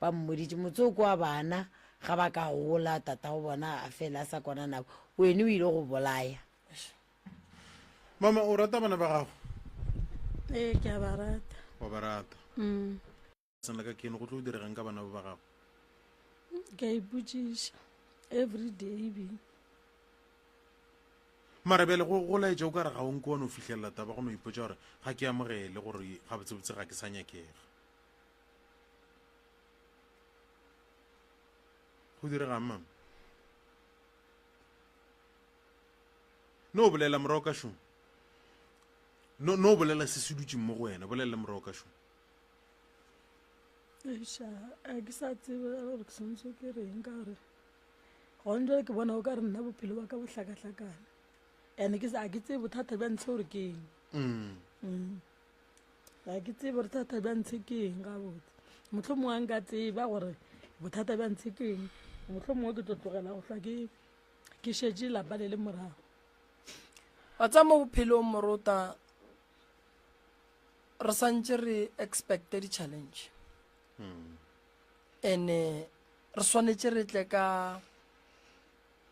Ba mmoditše, motsowe ke wa bana, ga ba ka gola, tatago bona a fela a sa kwana nabo, wene o ile go bolaya.
Mama, o rata bana ba gago?
Ee, ke a ba rata.
Wa ba rata?
Mm.
Seng la ka keno go tlo diregang ka bana ba ba gago?
Ke a ipotšiša every day ebile.
Mara bjale go go laetša o ka re ga o nke wa no fihlelela taba go no ipotša gore ga ke amogele gore gabotsebotse ga ke sa nyakega. Go diregang mama? No bolela morago ka šo. No no bolela se se dutšeng mo go wena, bolela morago ka šo.
Eiša, a ke sa tsebe gore ke swanetše ke reng ka gore gone jale ke bona o ka re nna bophelo ba ka bo hlakahlakane and ke sa ke tsebe bothata bja ntshe gore ke eng
mm.
mm. ga ke tsebe gore bothata bja ntshe ke eng gabotse motlho mongwe a nka tseba gore bothata bja ntshe ke eng motlho mongwe ke tlo tlogela go hlwa ke ke šetše lapa le le morago
wa tsa mo bophelong morota re santše re expecte di-challenge and-e re swanetše re tle ka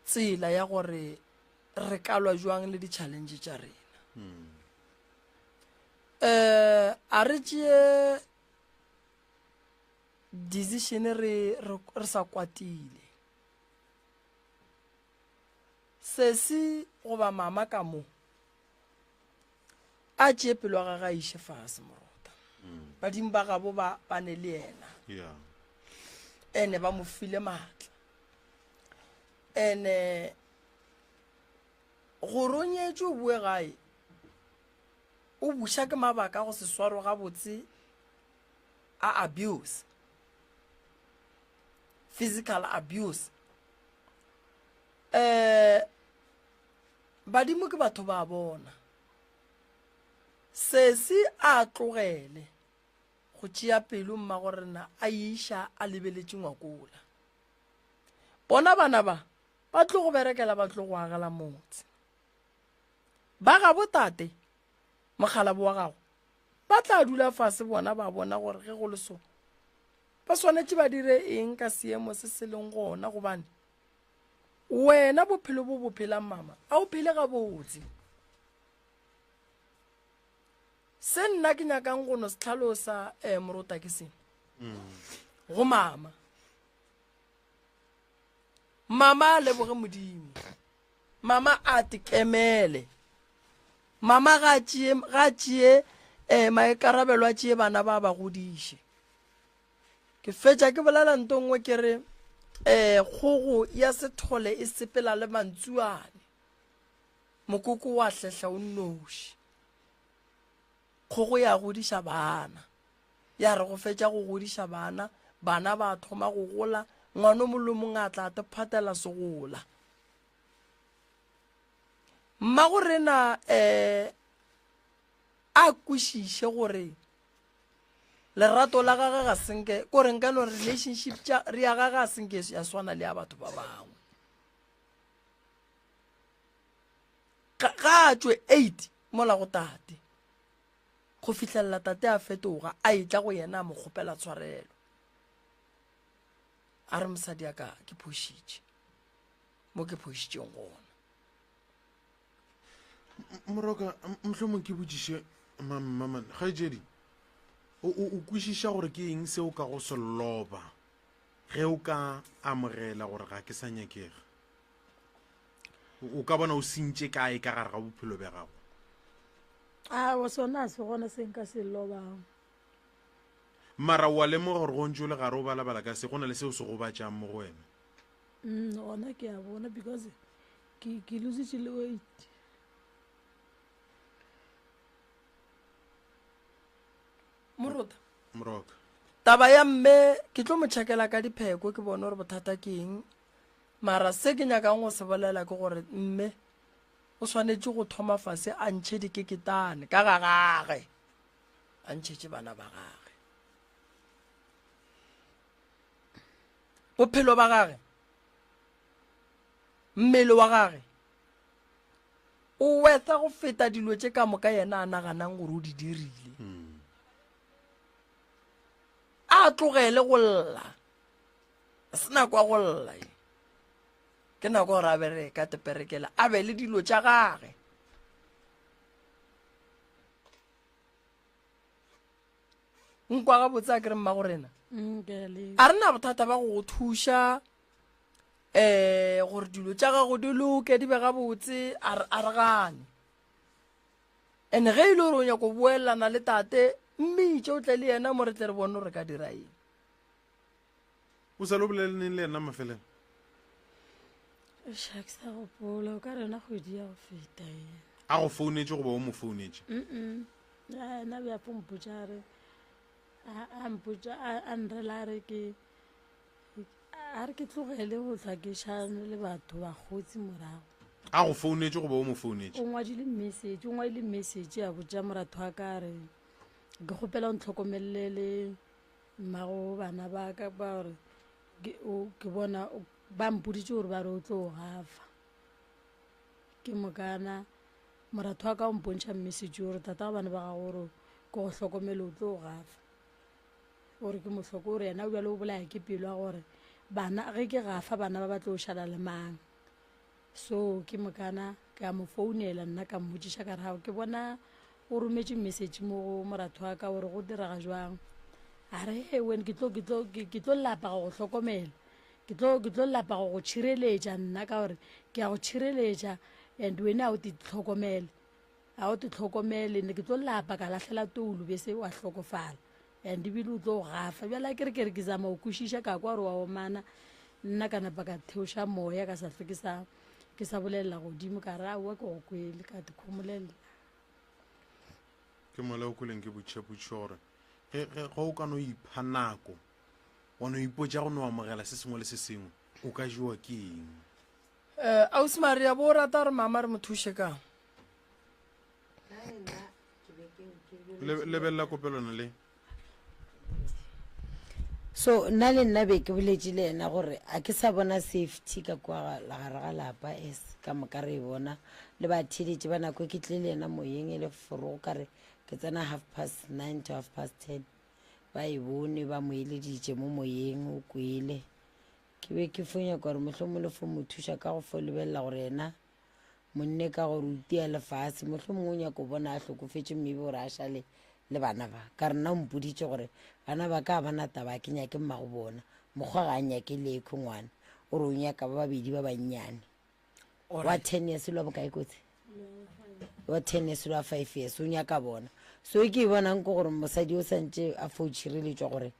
tsela ya gore re ka lwa jwang le di-challenge tša rena um a re tšee decision re, re, re sa kwatile sesi goba mama ka mo a tšee pelo ya gage a iše fase morota mm. badimo ba gabo ba ba ne le yena
yeah.
ene ba mo file maatla ene gore o nyetše o boe gae o buša ke mabaka go se swarwe gabotse a abuse physical abuse eh Badimo ke batho ba bona. Sesi a tlogele go tšea pelo mmagorena a iša a lebeletše ngwakola. Bona bana ba ba tlo go berekela ba tlo go agela motse. Ba gabo tate mokgalabo wa gago ba tla dula fase bona ba bona gore ge go le so ba swanetše ba dire eng ka seemo se se leng gona gobane Wena bophelo bo bo phelang mama a o phele gabotse. Se nna ke nyakang go no se tlhalosa um morota ke se go mama. Mama a leboge modimo. Mama a tekemele. Mama ga tšee ga tšee um maikarabelo a tšee bana ba ba godiše. Ke fetša ke bolela nto nngwe ke re um kgogo ya sethole e sepela le mantsuane mokoko wa hlehla o nnoši kgogo ya godiša bana ya re go fetša go godiša bana bana ba thoma go gola ngwana o mongwe le mongwe a tla te phatela segola mmago rena um a kwešiše gore lerato la gage ga senke kore nka no relationship tša re ya gage ga senke ya swana le ya batho ba bangwe ga a tšwe eight mola go tate go fihlelela tate a fetoga a etla go yena a mo kgopela tshwarelo a re mosadi ya ka ke phošitše mo ke phošitšeng gona
Moroka, mohlomong ke botšiše mamman kgaetšedi, o o kwešiša gore ke eng se o ka go se loba ge o ka amogela gore ga ke sa nyakega? O ka bona o sentše kae ka gare ga bophelo bja gago?
Aowa, sona a se gona se nka se lobago.
Mara o a lemoga gore go ntše o le gare o balabala ka se, go na le seo se gobatšang mo go wena?
Mm, gona ke a bona because ke ke lositše le weight.
Morota.
Moroka.
Taba ya mme ke tlo mo checkela ka dipheko ke bone gore bothata ke eng. Mara se ke nyakang go se bolela ke gore mme o swanetše go thoma fase a ntšhe dikeketane ka ga gage a ntšhetše bana ba gage. Bophelo ba gage Mmele wa gage o wetha go feta dilo tše ka moka yena a naganang gore o di dirile. A tlogele go lla. Se nako ya go lla e. Ke nako gore a bereka teperekela, a be le dilo tša gage. Nkwa gabotse a ke re mmago rena.
Mm, ke a le.
A re na bothata ba go go thuša eh gore dilo tša gago di loke di be gabotse a re a re gane. And ge e le gore o nyako boelana le tate mmitše o tle le yena mo re tle re bone gore re ka dira eng.
O sa le o bolele neng le yena mafelelo?
Eish, ga ke sa gopola o ka re yona kgwedi ya go feta e.
A go founetše goba o mo founetše?
Mm-mm. Ya, yena bja fo mpotša a re a a mpotša a a nrela a re ke a re ke tlogele go hlwa ke šane le batho bakgotsi morago.
A go founetše goba o mo founetše?
O ngwadile message, o ngwadile message a botša moratho wa ka a re ke kgopela o ntlhokomelele le mmago bana ba ka ba gore ke o ke bona ba mpoditše gore ba re o tlo gafa. Ke mokana moratho wa ka o mpontšha message gore tata ga bana ba gago gore ke go hlokomele o tlo gafa. Gore ke mo hloko gore yena bjale o bolaya ke pelo ya gore bana ge ke gafa bana ba ba tlo šala le mang. So ke mokana ka mo founela nna ka mmotšiša ka re hao ke bona o rometše message mo go moratho wa ka gore go direga jwang. A re he wen ke tlo ke tlo ke tlo lapa go go hlokomela. Ke tlo ke tlo lapa go go tšhireletša nna ka gore ke a go tšhireletša and wena a o te tlhokomele. A o te tlhokomele ne ke tlo lapa ka lahlela toulo bese wa hlokofala. And ebile o tlo gafa. Bjale a ke re ke re ke zama go kwešiša ka kwa gore wa omana. Nna ka napa ka theoša moya ka sa hlwe ke sa ke sa bolelela godimo ka re aowa ke go kwele ka te khomolelela.
Ke mola o kweleng ke botšhepotšho gore ge ge ge o ka no ipha nako wa no ipotša go no amogela se sengwe le se sengwe o ka jewa ke eng?
Eh, Ausi Maria, bo o rata gore mama re mo thuše kang?
Lebelela kopelwana le.
So nna le nna be ke boletše le yena gore a ke sa bona safety ka kwa gare ga lapa as ka moka re e bona le batheeletši ba nako e ke tlile le yena moyeng e le forogo ka re ke tsena half past nine to half past ten ba e bone ba mo eleditše mo moyeng o kwele ke be ke fo nyaka gore mohlomong le fo mo thuša ka go fo lebelela gore yena Monne ka gore o tia lefase, mohlomongwe o nyaka go bona a hlokofetše maybe gore a šale le bana ba. Ka re nna o mpoditše gore bana ba ka ga ba na taba, ga ke nyake mmago bona. Mokgwa ga a nyake lekhwi ngwana, o re o nyaka ba babedi ba bannyane. Wa ten years le wa bokae kotsi? Wa ten years le wa five years, o nyaka bona. So e ke e bonang ke gore mosadi o santše a fo tšhireletšwa gore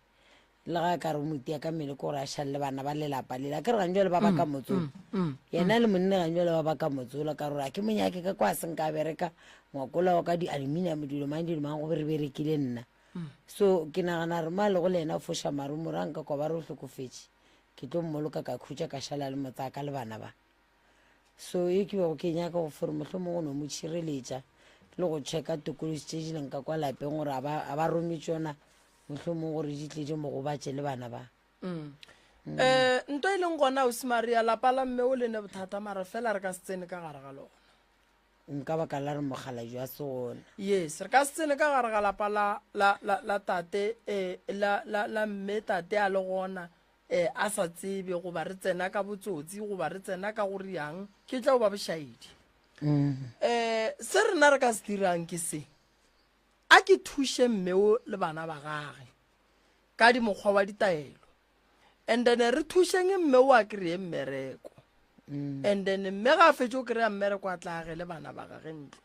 le ga a ka re o mo tia ka mmele ke gore a šale le bana ba lelapa lela ke re gantšwale ba ba ka mm, motsola mm, mm, yena le monne gantšwale ba ba ka motsola ka gore a ke monyake ka kwa seng ka bereka ngwakola wa ka di-aluminium dilo mang dilo mang go be re berekile nna so ke nagana re mo a lego le yena o foša marumo ra nka kwa ba re o hlokofetše ke tlo mmoloka ka khutša ka šala le motsaka le bana ba So ye ke bego ke nyaka go fore mohlomongwe o no mo tšhireletša le go checka tokološi tše di leng ka kwa lapeng gore a ba a ba rome tšona mohlomongwe gore di tle di mo gobatše le bana ba.
Um nto e leng gona ausi Maria lapa la mme o le ne bothata mara fela re ka se tsene ka gare ga lona.
Nka baka la re mokgalabje wa se gona.
Yes, re ka se tsene ka gare ga lapa la la la la tate eh la la la mme tate a le gona eh, a sa tsebe goba re tsena ka botsotsi goba re tsena ka go riang ke tla ba bošaedi um se rena re ka se dirang ke se a ke thuše mmeo le bana ba gage ka dimokgwa wa ditaelo and then re thušeng mme o a kry-e mmereko mm. and then mme ga a fetse o kry-a mmereko a tla agele bana ba gage ntlo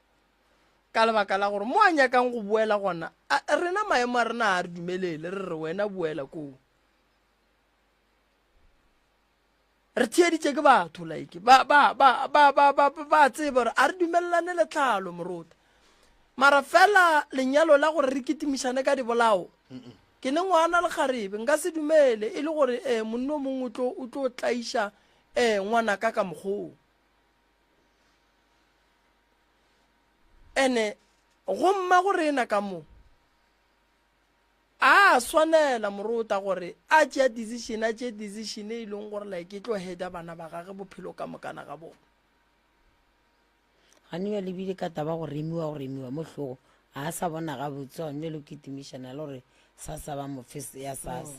ka lebaka la gore mo a nyakang go boela gona rena maemo a rena a re dumelele re re wena boela koo Re theeditše ke batho like ba ba ba ba ba ba ba tseba gore a re dumelelane le tlhalo morota. Mara fela lenyalo la gore re kitimišane ka dibolao ke ne ngwana le kgarebe nka se dumele e le gore eh monna o mongwe o tlo o tlo tlaiša eh ngwanaka ka mokgoo. Ene go mma go rena ka mo A swanela morota gore a tšea decision, a tšee decision e leng gore like e tlo heada bana ba gage bophelo ka mokana ga bona.
Gane bjale ebile ka taba go remiwa go remiwa mo hlogo ga a sa bona gabotse gane bjale o kitimišana le gore Sassa ba mo fe ya Sassa.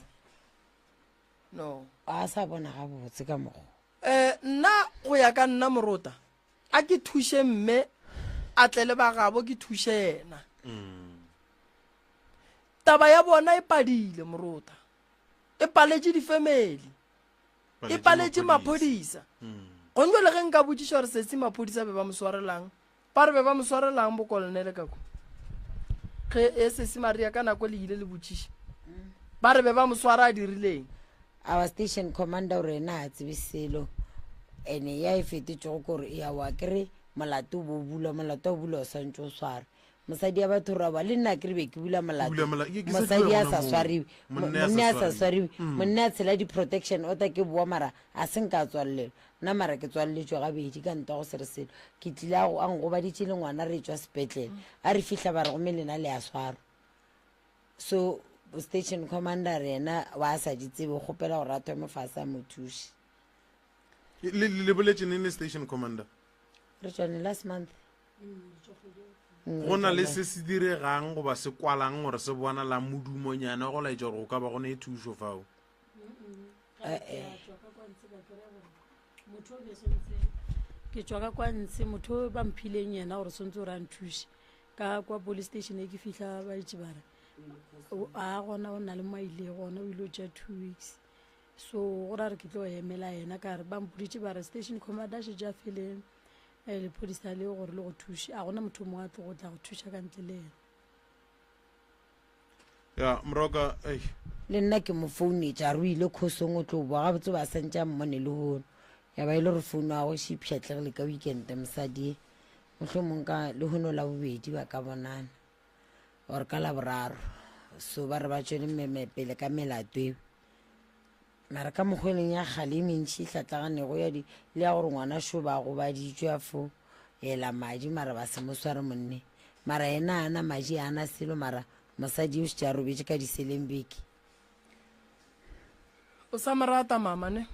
No.
A sa bona gabotse ka mokgo.
Eh, nna go ya ka nna morota a ke thuše mme a tle le ba gabo ke thuše yena. Taba ya bona e padile morota. E paletše difemeli. E paletše maphodisa. Gong jwale ge nka botšiša gore sesi maphodisa be ba mo swarelang, ba re be ba mo swarelang bo kolonele ka kwa. Ge e sesi Maria ka nako le ile le botšiša. Ba re be ba mo swara a dirileng.
Our station commander o re ena ga tsebe selo ene ya e fetetšego kore ya wa kere molato o bo bulwa molato wa bulwa o swantse o swarwe mosadi ya batho ra ba le nna ke re be ke bula molato mosadi a sa swariwe monna a sa swariwe monna a tshela di-protection order ke boa mara a se nka tswalelelwa nna mara ke tswaleletswe gabedi ka ntwa go se re selo ke tlile a ngobaditše le ngwana re tswa sepetlele a re fihla ba re gomme lena le a swarwa so station commander yena wa a sa di tsebe o kgopela gore a thome fase a mo thuše
le boletše neng le station commander
re tswane last month
Go na le se se diregang goba se kwalang gore se bonala modumonyana go laetša gore go ka ba go ne thušo fao?
Ke tšwa ka kwa ntshe motho o ba mphileng yena gore swantse gore a nthuše ka kwa police station e ke fihla ba itše ba re a gona o na le mo a ile gona o ile o tšea 2 weeks so go ra re ke tlo emela yena ka re ba mpoditše ba re station commander a šetše a fele Eh, lephodisa leo gore le go thuše a gona motho mongwe a tlo go tla go thuša ka ntle le yena.
Ya moroka ei.
Le nna ke mo founetše a re o ile khosong o tlo boa gabotse o ba santše a mmone lehono ya ba e le gore founu ya gagwe še e pšhatlegile ka weekend mosadi e mohlomong ka lehono la bobedi ba ka bonana or ka laboraro so ba re ba tšwele pele ka melato eo Mara ka mokgwa e leng ya kgale e mentši e hlatlaganego ya di le ya gore ngwana šo ba gobaditšwe a fo ela madi mara ba se mo sware monne mara yena a na madi a na selo mara mosadi o šetše a robetše ka diseleng beke.
O sa mo rata mama ne?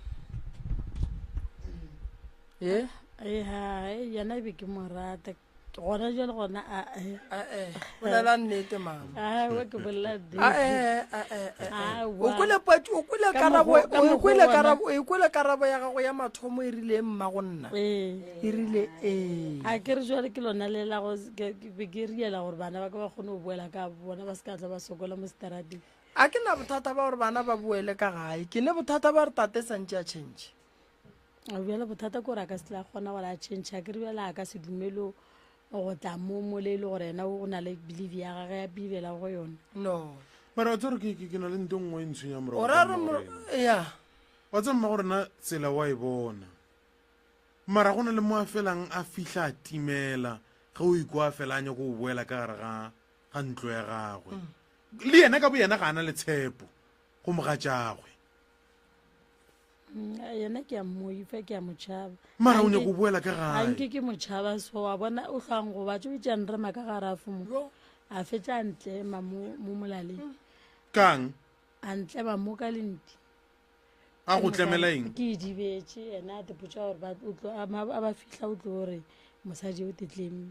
Ye?
Eha, yena e be ke mo rata. Gona jwale gona a e.
Ae, bolela nnete mama.
Ae, ke bolela nnete.
Ae, ae, ae. O kwele o kwele karabo, o kwele karabo, o kwele karabo ya gago ya mathomo e rile mma go nna.
Ee.
E rile ee.
A ke re jwale ke lona le la go ke be ke riela gore bana ba ka ba kgone go boela ka bona ba se ka tla ba sokola mo seterateng.
A ke na bothata ba gore bana ba boele ka gae. Ke ne bothata ba gore tate santše a change.
Bjale bothata ke gore a ka se tla kgona gore a change a kere bjale a ka se dumele go tla mo mole e le gore yena o na le believe ya gage ya believela go yona.
No.
Mara wa tseba gore ke na le nto nngwe e ntshwenya morago.
O ra re ya.
Wa tseba mma gore na tsela wa e bona. Mara go na le mo a felang a fihla a timela ge o ikwa a fela a nyaka go boela ka gare ga ga ntlo ya gagwe. Le yena ka boyena ga a na le tshepo go mogatšagwe.
Yena ke a mmoifa, ke a mo tšhaba.
Mara o nyaka go boela ka gae.
Anke ke mo tšhaba so wa bona o hlwang go batša o itše a nrema ka garafo mo. A fetša a ntlema mo mo molaleng.
Kang?
A ntlema mo ka lenti.
A go tlemela eng?
Ke idibetše yena a tipotša gore ba o tlo a ba fihla o tlo re mosadi o tetlemme.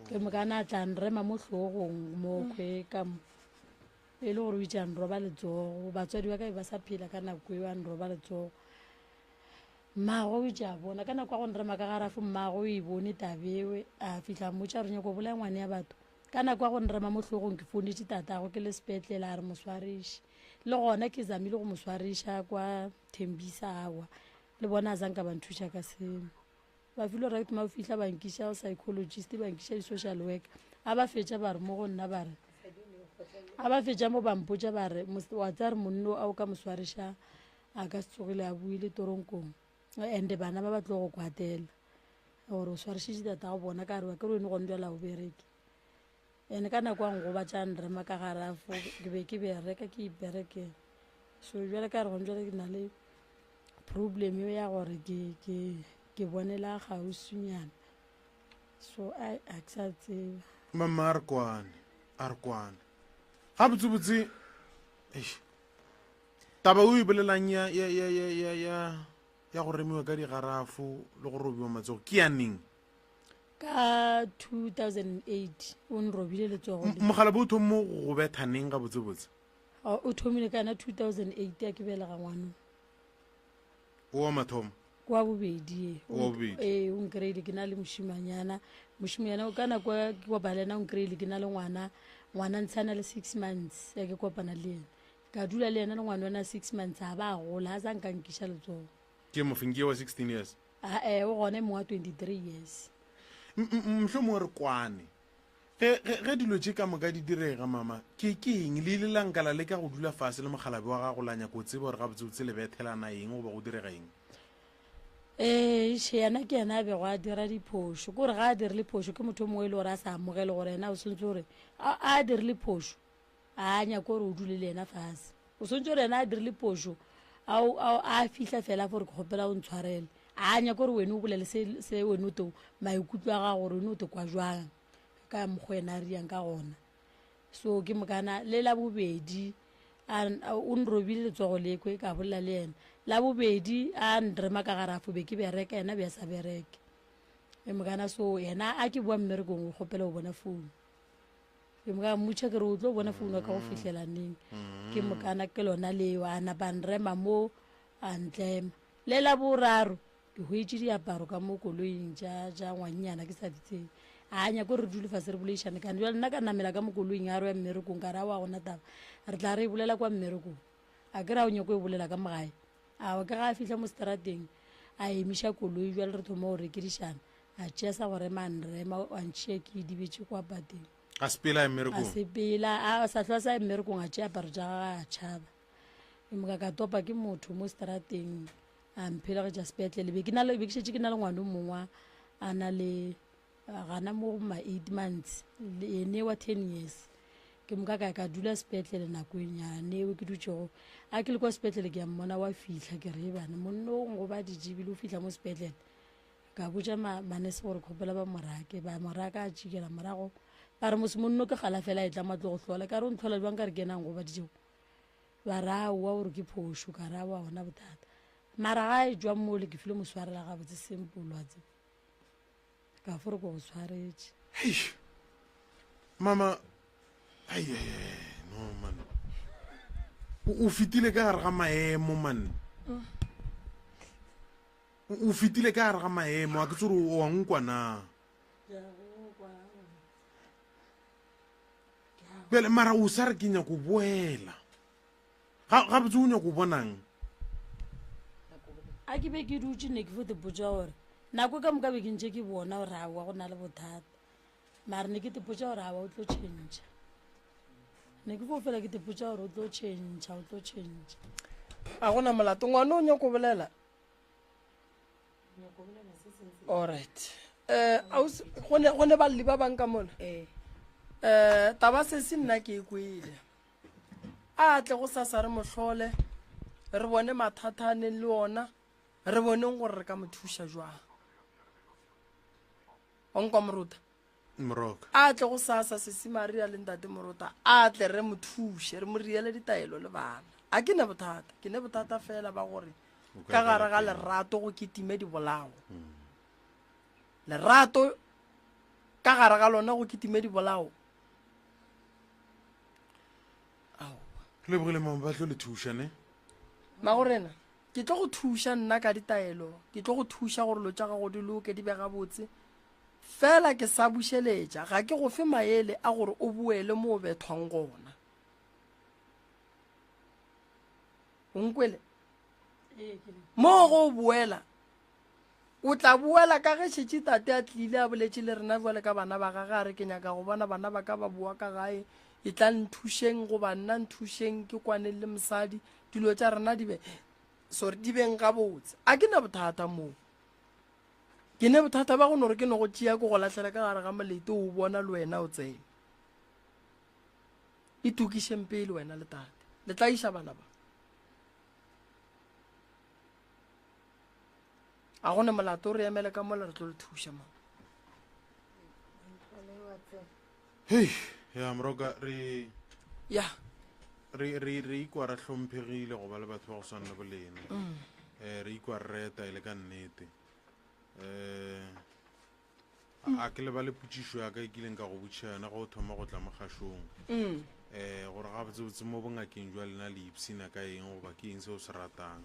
Ke mokana a tla nrema mo hlogong mo kwe ka mo. E le gore o itše a nroba letsogo. Batswadi ba ka be ba sa phela ka nako eo, a nroba letsogo. Mmagwe o itše a bona, ka nako ya go nrema ka garafo, mmagwe o e bone tabewe, a fihla a mmotša gore nyako bolaya ngwane ya batho. Ka nako ya go nrema mo hlogong ke founetše tatagwe ke le sepetlele a re mo swariše. Le gona ke zamile go mo swariša kwa Thembisa awa, le bona a zanka ba nthuša ka selo. Ba filwe right ma fihla ba nkiša psychologist, ba nkiša di-social worker. A ba fetša ba re mo go nna ba re, a ba fetša mo ba mpotša ba re, wa tsaya re monno a o ka mo swariša a ka se tsogile a buile toronkong. And bana ba ba tlo go kwatela gore o swarišitše tata go bona ka re wa ke re wene gone jwale a o bereke. And ka nako a ngobatša a nrema ka garafo ke be ke bereka ke iperekela. So jwale ka re gone jwale ke na le problem eo ya gore ke ke ke bonela kgauswinyana. So ai a ke sa tseba.
Mama a re kwane, a re kwane. Gabotsebotse eish taba o e bolelang ya ya ya ya ya ya ya go remiwa ka digarafo le go robiwa matsogo ke ya neng?
Ka 2008 o nrobile letsogo le.
Mogala bo o thommo go go betha neng gabotsebotse?
O thomile ka yona 2008 ya ke belega ngwano.
O wa mathomo?
Ke wa bobedi e.
O wa bobedi.
Ee, o nkreile ke na le mošimanyana. Mošimanyana o ka nako ya ke kopana le yena o nkreile ke na le ngwana. Ngwana ntse a na le 6 months ya ke kopana le yena. Ka dula le yena le ngwana ona 6 months a ba a gola, a sa nka nkiša letsogo.
Ke mofeng ke wa 16 years?
Ae, o gona e mongwe wa 23 years.
Mohlomongwe re kwane. Ge, ge, ge dilo tše ka moka di direga, mama, ke, ke eng le ile la nka la leka go dula fase le mokgalabje wa gago la nyaka go tseba gore gabotsebotse le bethelana eng goba go direga eng?
Ee, še yena ke yena a bego a dira diphošo. Ke gore ga a dirile phošo ke motho o mongwe e le gore a sa amogele gore yena o swantse gore a, a dirile phošo, a nyake gore o dule le yena fase. O swantse gore yena a dirile phošo, a, a, a fihla fela gore ke kgopela o ntshwarele. A nyake gore wena o bolele se, se wena o te maikutlo a gago gore wena o te kwa jwang ka mokgwa yena a riang ka gona. So ke mokana le la bobedi a, a, o nrobile letsogo lekwe ka bolela le yena. La bobedi a nrema ka garafo be ke bereka yena be a sa bereke. E mokana so yena a ke boa mmerekong o kgopela go bona founu. Ke moka mmotša ke re o tlo bona founu ya ka go fihlela neng. Ke mokana ke lona leo a napa a nrema mo a ntlema. Le la boraro ke hwetše diaparo ka mo koloing tša tša ngwannyana ke sa di tsebe. A nyake gore re dule fase re boledišane kane. Bjale nna ka namela ka mo koloing a re ya mmerekong ka re aowa gona taba re tla re e bolela kwa mmerekong. A ke re a o nyako e bolela ka mo gae. Aowa ke ga a fihla mo seterateng a emiša koloi bjale re thoma go rekedišana. A tšea sa go rema a nrema a ntšhia ke idibetše kwa pateng.
A sepela a ya mmerekong?
A sepela a sa hlwa sa ya mmerekong a tšea aparo tša gagwe a tšhaba. Ke moka ka topa ke motho mo seterateng a mphelegetša sepetlele. Be ke na le, be ke šetše ke na le ngwana o mongwe a na le gana mo go ma 8 months, ene wa 10 years. Ke moka ka ya ka dula sepetlele nako e nyane eo ke dutšego. A ke le kwa sepetlele ke ya mmona wa fihla, ke re bana monna o ngobaditše ebile o fihla mo sepetlele. Ka botša ma, manese gore kgopela ba mo rake, ba mo raka a tšikela morago. Ba re mose monno ke gala fela e tla mo a tlo go hlola. Ka re o ntlhola bjang ka re ke ena a ngobaditšego. Ba re aowa o re ke phošo, ka re aowa gona bothata. Mara ga e tšwa mole ke file mo swarela gabotse simple wa tseba. Ka fo re ko go swaretše.
Eish. Mama, ai ai ai, no man. O, o fetile ka gare ga maemo man. O, o fetile ka gare ga maemo, a ke tsore o a nkwa na. Bjale mara o sa re ke nyako boela. Ga, gabotse o nyako bonang?
A ke be ke dutše ne ke fo te potša gore nako ka moka be ke ntše ke bona gore aowa go na le bothata. Mara ne ke te potša gore aowa o tlo tšhentšha. Ne ke fo fela ke te potša gore o tlo tšhentšha, o tlo tšhentšha.
A gona molato, ngwana o nyako bolela. Alright. Eh, ausi, go ne go ne balli ba bang ka mona.
Eh.
Eh, taba se se nna ke e kwele. A tle go sasa re mohlole, re bone mathata a neng le ona, re boneng gore re ka mo thuša jwang. Wa nkwa moruta?
Moroka.
A tle go sasa Sesi Maria le Ntate Morota, a tle re mo thuše, re mo riele ditaelo le bana. A ke ne bothata, ke ne bothata fela ba gore ka gare ga lerato go kitime dibolao. Lerato ka gare ga lona go kitime dibolao. Aowa.
Re lebogile mama, ba tlo le thuša ne?
Magorena, ke tlo go thuša nna ka ditaelo, ke tlo go thuša gore lo tša gago di loke, di be gabotse. Fela ke sa bušeletša, ga ke go fe maele a gore o boele mo o bethwang gona. O nkwele? Mo go o boela, o tla boela ka ge šetše tate a tlile a boletše le rena bjale ka bana ba gage, a re ke nyaka go bona bana ba ka ba boa ka gae, e tla nthušeng goba nna nthušeng ke kwaneng le mosadi, dilo tša rena di be, sorry, di beng gabotse. A ke na bothata moo. Ke ne bothata ba go no re ke no go tšea ke go lahlela ka gare ga molete o bona le wena o tsene. Itokišeng pele wena le tate. Le tla iša bana ba. A go ne molato re emele ka mola re tlo le thuša mo.
Hei, ya moroka re
ya
re re re ikwa re hlomphegile go ba le batho ba go swana le bolena. Mm. Eh re ikwa re reta e le ka nnete. Eh a ke lebale potšišo ya ka e kileng ka go botšiša yona go thoma go tla mo kgašong.
Mm.
Um gore gabotsebotse mo bongakeng jwa lena le ipshina ka eng goba ke eng se o se ratang.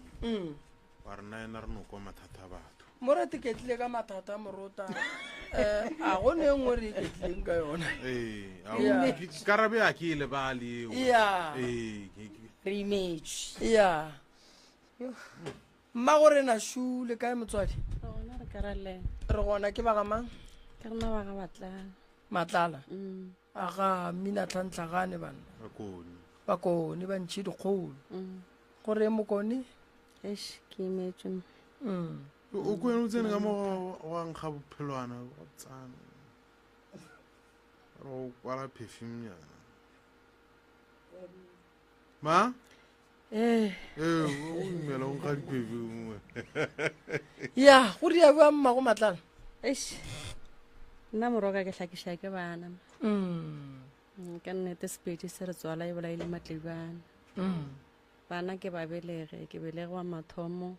Wa re na yena re no kwa mathata a batho.
Mo re teketlile ka mathata morota. Um a go ne nngwe re iketlileng ka yona.
Ee, a o-
Yeah.
ke- karabe a ke e lebale eo.
Yeah.
Ee, ke- ke-
Re imetšwe.
Ya. Mma go rena šu le kae motswadi?
Re gona re ka ra le.
Re gona ke ba ga mang?
Ke rena ba ga Matlala.
Matlala. A ga mmina tlhantlhagane banna.
Bakone.
Bakone ba ntšhi dikgolo. Go re mokone?
Eish, ke imetšwe.
O kwene o tsene ka mo go a nkga bophelwana go tsana. Re o kwala perfume nyana. Ma?
Eh.
Eh, o imela o nkga di-perfume.
Ya, go ria bjang mmago Matlala?
Eish. Nna moroka ke hlakiša ke bana. Ka nnete Sepedi se re tswala e bolaile matlebana. Bana ke ba belege, ke belege wa mathomo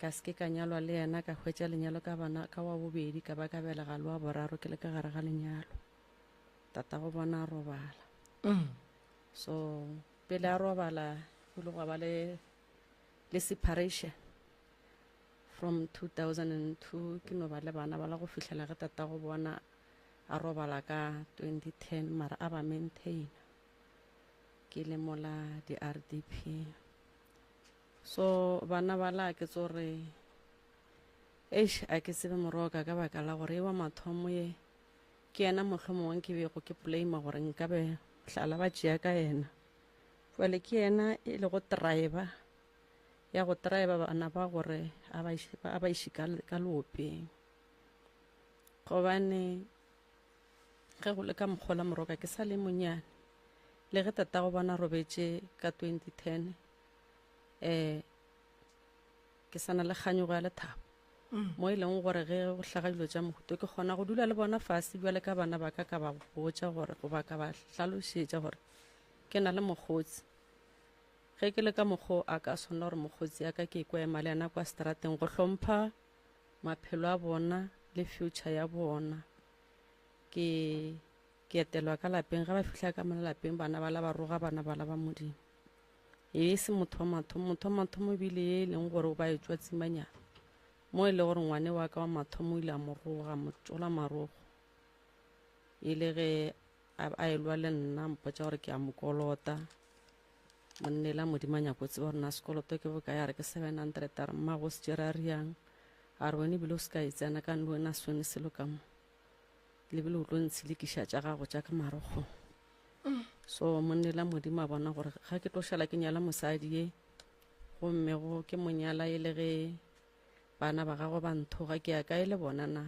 ka se ke ka nyalwa le yena, ka hwetša lenyalo ka bana ka wa bobedi, ka ba ka belega le wa boraro ke le ka gare ga lenyalo. Tatago bona a robala. So pele a robala go ile gwa ba le le separation from 2002 ke no ba le bana ba la go fihlela ge tatago bona a robala ka 2010 mara a ba maintaina ke le mola di-R_D_P. So bana ba la ke tso re eish a ke tsebe moroka ka baka la gore e wa mathomo ye ke yena mohlomongwe ke bego ke blame gore nkabe hlala ba tšea ka yena. Jwale ke yena e lego driver ya go driver bana ba gore a ba iše, a ba iše ka, ka leopeng. Gobane ge go le ka mokgola moroka ke sa le monyane le ge tatago bona robetše ka 2010 ke sa na le kganyogo ya lethabo. Mo e leng gore ge go hlaga dilo tša mohuto ke kgona go dula le bona fase bjale ka bana ba ka ka ba botša gore goba ka ba hlalošetša gore ke na le mokgotsi. Ge ke le ka mokgo a ka swanela gore mokgotsi ya ka ke ikwa ema le yena kwa strateng go hlompha maphelo a bona le future ya bona. Ke ke etelwa ka lapeng ge ba fihla ka mo lapeng bana ba la ba roga bana ba la ba Modimo. E se motho wa mathomo, motho wa mathomo ebile ye e leng gore ba etšwa tsimanyana. Mo e le gore ngwane wa ka wa mathomo o ile a mo roga, mo tšola marogo. E le ge a elwa le nna, mpotša gore ke a mo kolota. Monnela Modimo a nyako tseba gore na sekoloto ke bokae, a re ke 700, a re mmago o se tšere a riang. A re wena ebile o se ka e tsena ka nne wena swene selo ka mo. Lebile o tlo ntshilikiša tša gago tša ka marokgong. So monnela Modimo a bona gore ga ke tlo šala ke nyala mosadi ye, gomme go ke mo nyala e le ge bana ba gagwe ba nthoga ke ya kae le bona na.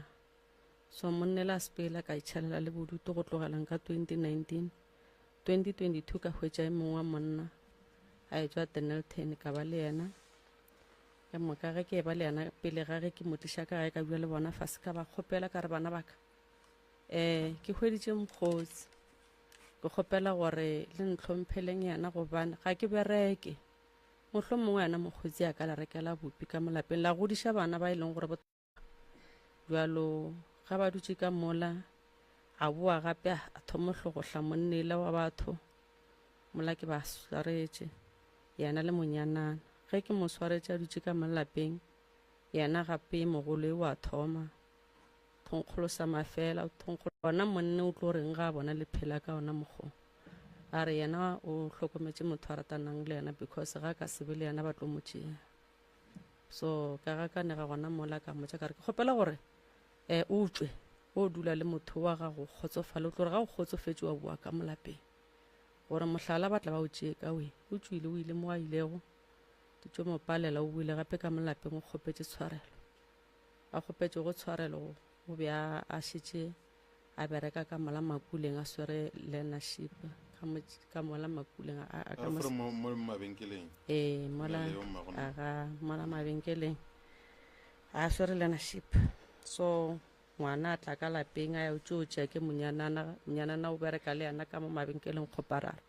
So monnela a sepela ka itšhalela le bodutu go tlogelang ka 2019. 2022 ka hwetša e mongwe wa monna a etšwa Dennilton ka ba le yena. Ka moka ge ke e ba le yena pele ga ge ke mo tliša ka gae ka bua le bona fase ka ba kgopela ka re bana ba ka ke hweditše mokgotsi. Ke kgopela gore le ntlhompheleng yena gobane ga ke bereke. Mohlomongwe yena mokgotsi a ka le rekela bupi ka mo lapeng la godiša bana ba e leng gore bo bjalo ga ba dutše ka mola a boa gape a thoma hlogohla monnela wa batho mola ke ba swaretše yena le monyanana. Ge ke mo swaretše a dutše ka mo lapeng yena gape mogolo e wa thoma thonkgolosa mafela thonkgolo bona monne o tlo reng ga a bona le phela ka ona mokgwa. A re yena o hlokometše motho a ratanang le yena because ga ka se be le yena ba tlo mo tšea. So ka ga ka nega gona mola ka mmotša ka re ke kgopela gore o tšwe o dula le motho wa gago kgotsofale o tlo re ga o kgotsofetše wa boa ka mo lapeng gore mohlala ba tla ba o tšee ka we. O tšwile o ile mo a ilego di tšo mo palela o boile gape ka mo lapeng o kgopetše tshwarelo. A kgopetše go tshwarelo o be a šetše a bereka ka mola makuleng a swere learnership ka mola makuleng a ka
mo mabenkeleng.
Mola aga mola mabenkeleng a swere learnership. So ngwana a tla ka lapeng a ya o tšo tšea ke monyanana, monyanana o bereka le yena ka mo mabenkeleng kgoparara.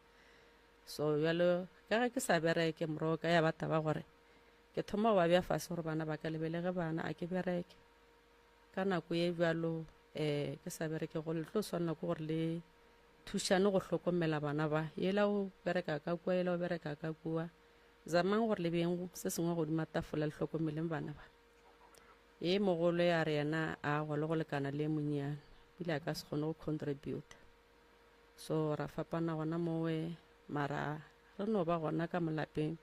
So bjalo ka ge ke sa bereke moroka ya ba taba gore ke thoma go ba bea fase gore bana ba ka lebelege bana a ke bereke. Ka nako ye bjalo ke sa bereke go le tlo swanela ke gore le thušane go hlokomela bana ba, yela o bereka ka kua, yela o bereka ka kua. Zamang gore le beng se sengwe godima tafola le hlokomeleng bana ba. Ye mogolo ya re yena a gwa le go lekana le monnyane, ebile a ka se kgone go contribute. So ra fapana gona mowe, mara re no ba gona ka molapeng.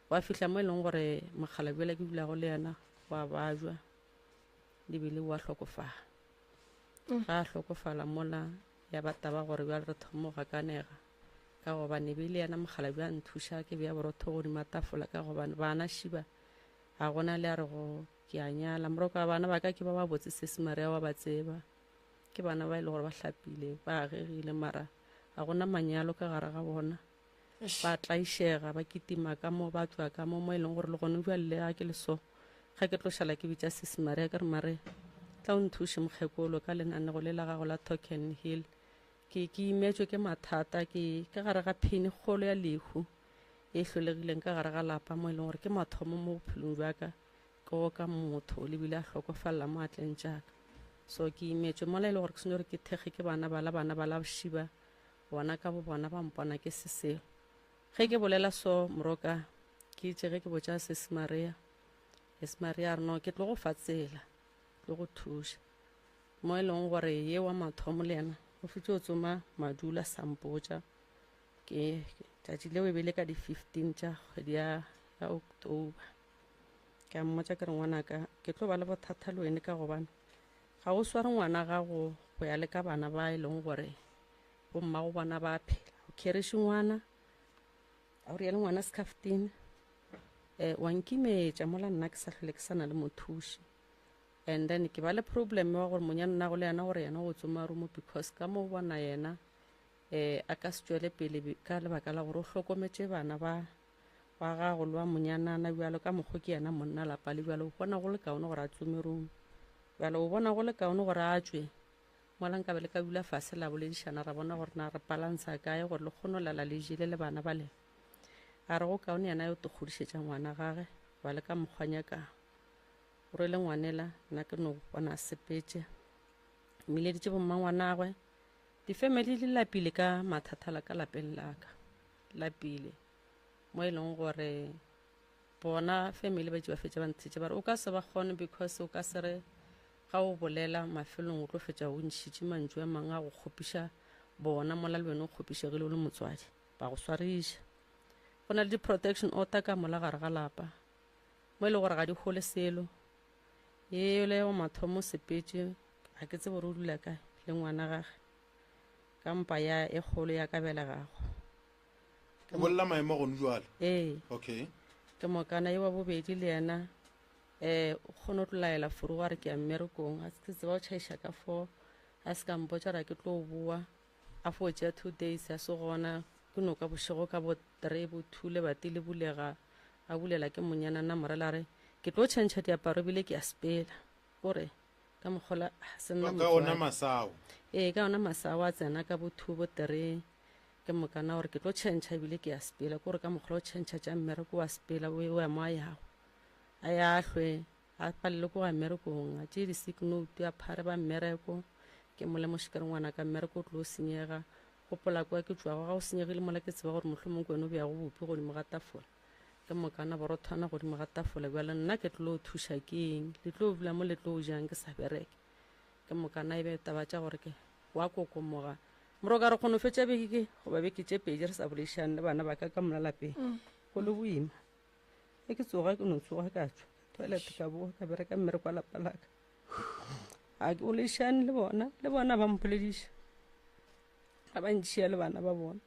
Gwa fihla mo e leng gore mokgalabje yola ke dulago le yena wa bajwa, lebile wa hlokofala. Ga a hlokofala mola ya ba taba gore bjale re thoma go gakanega, ka gobane e be e le yena mokgalabje a nthuša ke bea borotho godima tafola, ka gobane bana šiba ga gona le a re go ke a nyala. Moroko wa bana ba ka ke ba ba botse sesi Maria wa ba tseba, ke bana ba e le gore ba hlapile ba agegile, mara ga gona manyalo ka gare ga bona. Ba tlaišega, ba kitima ka mo, ba tšwa ka mo, mo e leng gore le gone bjale le ga ke le so, ga ke tlo šala ke bitša sesi Maria ke re, Maria, tla o nthuše mokgekolo ka lenanego le la gago la Talk and Heal. Ke, ke imetšwe ke mathata, ke ka gare ga phene kgolo ya lehu e hlolegileng ka gare ga lapa, mo e leng gore ke mathomo mo bophelong bja ka, ke oka motho le bile a hlokofalela mo atleng tša ka. So ke imetšwe mola e le gore ke swanetše gore ke thekge ke bana bala, bana bala šiba Bona ka bobona ba mpona ke se selo. Ge ke bolela so, Moroka, ke itše ge ke botša Sesi Maria, Sesi Maria a re, No, ke tlo go fa tsela, tlo go thuša. Mo e leng gore ye wa mathomo le yena o fetše o tsoma madula sa mpotša. Ke tšatši leo e be le ka di 15 tša kgwedi ya, ya October. Ke a mmotša ke re, Ngwanaka, ke tlo ba le bothata le wene ka gobane ga o sware ngwana gago go ya le ka bana ba e leng gore bommago bona ba phela. O khereše ngwana, a o riale ngwana sekhafutini, um wa nkimetša mola nna ke sa hlole ke sa na le mothuši. And then ke ba le problem wa gore monyane nnago le yena gore yena o tsoma rumo, because ka mo bona yena um a ka se tšwele pele ka lebaka la gore o hlokometše bana ba wa gago le wa monyanana bjalo ka mokgo ke yena monna lapa le bjalo, o bona go le kaone gore a tsome rumo. Bjalo o bona go le kaone gore a tšwe mola nkabe le ka dula fase la boledišana ra bona gore na re balansa kae gore le kgone go lala le jele le bana ba lena. A re go kaone yena yo tokgodišetša ngwana gage ba le ka mokgwa nyakago. O rwele ngwanela, nna ke no bona a sepetše. Mmileditše bommangwanagwe, difemeli di lapile ka mathata la ka lapeng la ka. Lapile mo e leng gore bona family ba itše ba fetša ba nthetše ba re o ka se ba kgone because o ka se re ga o bolela mafelong o tlo fetša o ntšhitše mantšu a mangwe a go kgopiša bona mola le wena o kgopišegile o le motswadi, ba go swariša. Go na le di-protection order ka mola gare ga lapa mo e le gore ga di hole selo. Yele wa mathomo sepetše ga ke tsebe gore o dula kae le ngwana gage ka mpa ya e kgolo ya ka belegago.
O bolela maemo gone jwale?
Ee.
Okay.
Ke mokana ye wa bobedi le yena um o kgone go tlo laela furu wa re ke ya mmerekong, a se tseba o tšhaiša ka fo, a se ka mpotša gore ke tlo boa, a fo tšea 2 days a se gona, ke no ka bošego ka bo 3 bo 2 lebati le bulega, a bulela ke monyanana morela re ke tlo tšhentšha diaparo ebile ke a sepela, kore ka mokgola se nna
Ka ona masao.
Ee, ka ona masao a tsena ka bo 2 bo 3, ke mokana gore ke tlo tšhentšha ebile ke a sepela, kore ka mokgola o tšhentšha tša mmereko wa sepela o ya mo a yago. A ya hlwe a palele ko ga mmerekong, a tšee di-sick note a phare ba mmereko. Ke mo lemoše ke re ngwana ka mmereko o tlo senyega, gopola kwa ke tšwago ga o senyegile mola ke tseba gore mohlomong ke wena o beago bupi godimo ga tafola, ke mokana borothwana godimo ga tafola, bjale nna ke tlo thuša ke eng, le tlo dula mo le tlo jang ke sa bereke. Ke mokana e be taba tša gore ke wa kokomoga moroka re kgone go fetša beke goba beke tše pedi re sa boledišane le bana ba ka ka mola lapeng, go le boima. Ge ke tsoga ke no tsoga ka tšwa toilet ka boa ka bereka mmereko wa lapa laka, ga ke boledišane le bona, le bona ba mpolediša, ga ba ntšhia le bana ba bona.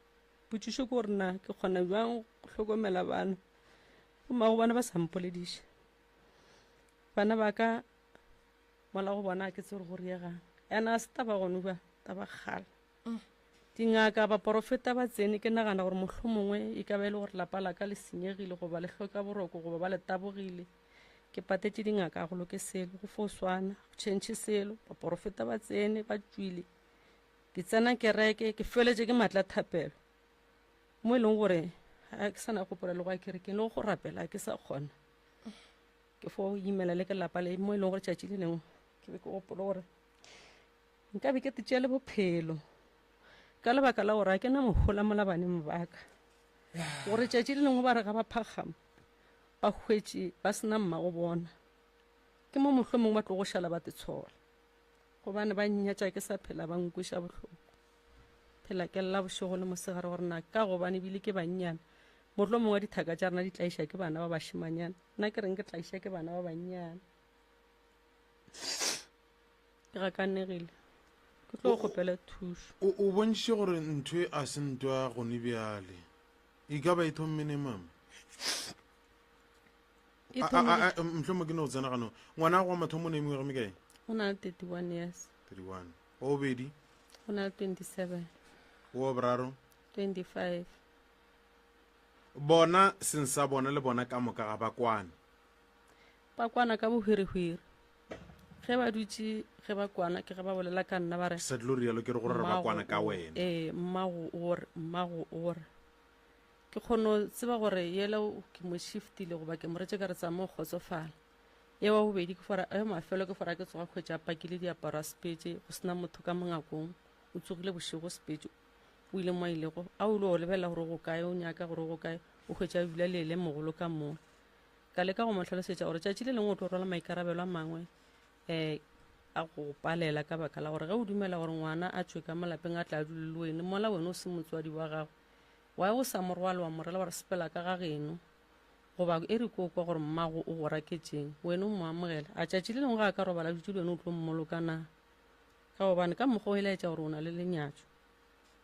Potšišo ke gore na ke kgona bjang go hlokomela bana bommago bona ba sa mpolediša. Bana ba ka mola go bona ke tsebe gore go riegang, ene ga se taba gone bja taba kgale. Dingaka baporofeta ba tsene, ke nagana gore mohlomongwe e ka ba e le gore lapa la ka le senyegile goba le hloka boroko goba ba le tabogile. Ke patetše dingaka go loke selo, go fo swana, go tšhentšhe selo. Baporofeta ba tsene ba tšwile, ke tsena kereke ke feletše ke matla thapelo mo e leng gore ga ke sa na gopola le go ya kerekeng le go rapela ke sa kgona. Ke fo imela le ke lapa le mo e leng gore tšatši le lengwe ke be ke gopola gore nka be ke tšea le bophelo. Ka lebaka la gore a ke na mohola mola baneng ba ka. Gore tšatši le lengwe ba re ga ba phakgama ba hwetše ba se na mmago bona. Ke mo mohlomongwe ba tlogo šala ba tetshola. Gobane ba nnyatša ke sa phela ba nkweša bohloko. Phela ke lla bošego le mosegare gore na ka gobane ebile ke bannyane. Mohlomongwe dithaka tša rena di tlaiša ke bana ba bašemanyana. Nna ke reng ke tlaiša ke bana ba bannyane. Ke gakanegile. Ke tlo kgopela thušo.
O, o bontšhitše gore ntho e a se ntwa gone bjale. E ka ba e thomme neng, mama?
E
A- a-
thomile.
a- a- Mohlomongwe ke no tsena ganong. Ngwana wa mathomo o ne mengwaga mekae?
O na le 31 years.
31. Wa bobedi?
O na le 27.
Wa boraro?
25.
Bona seng sa bona le bona ka moka ga ba kwane.
Ba kwana ka bohwirihwiri. Ge ba dutše ge ba kwana ke ge ba bolela ka nna ba re.
Ke sa dilo rialo ke re gore ba kwana ka wena.
Ee, mmago o re, mmago o re. Ke kgono tseba gore yela ke mo shiftile goba ke mo retše ka re tsama o kgotsofala. Ye wa bobedi ke fora, ya mafelo ke fora ke tsoga khwetša a pakile diaparo a sepetše go sena motho ka mongakong. O tsogile bošego sepetše o ile mo a ilego. A o ile o lebelela gore o go kae, o nyaka gore o go kae, o hwetša a dula le ele mogolo ka moo. Ka leka go mo hlalosetša gore tšatši le lengwe o tlo rwala maikarabelo a mangwe um a go palela ka baka la gore ge o dumela gore ngwana a tšwe ka mo lapeng a tla a dule le wene mola wene o se motswadi wa gago, why o sa mo rwale wa mo rela wa re sepela ka ga geno goba e re ko kwa gore mmago o go raketšeng wene o mo amogela a tšatši le lengwe ga a ka robala a dutše le wene o tlo mmoloka na? Ka gobane ka mokgwa o e laetša gore o na le lenyatšo.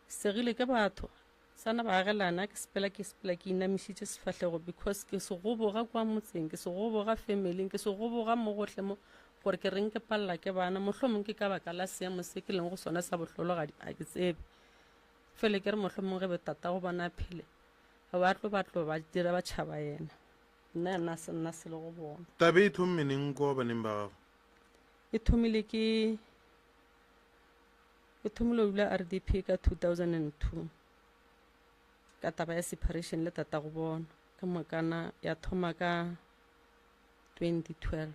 Segile ke batho Sana baagelana ke sepela ke sepela ke inamišitše sefahlego because ke se goboga kwa motseng, ke se goboga familing, ke se goboga mo gohle mo gore ke reng ke palela ke bana, mohlomong ke ka baka la seemo se ke leng go sona sa bohlologadi, a ke tsebe. Fele ke re mohlomong ge be tatago bona a phele, ba tlo ba tlo ba dira ba tšhaba yena. Nna yena a se nna selo go bona.
Taba e thomme neng kwa baneng ba gago?
E thomile ke Ke thomile go dula RDP ka 2002 ka taba ya separation le tatago bona ka mokana ya thoma ka 2012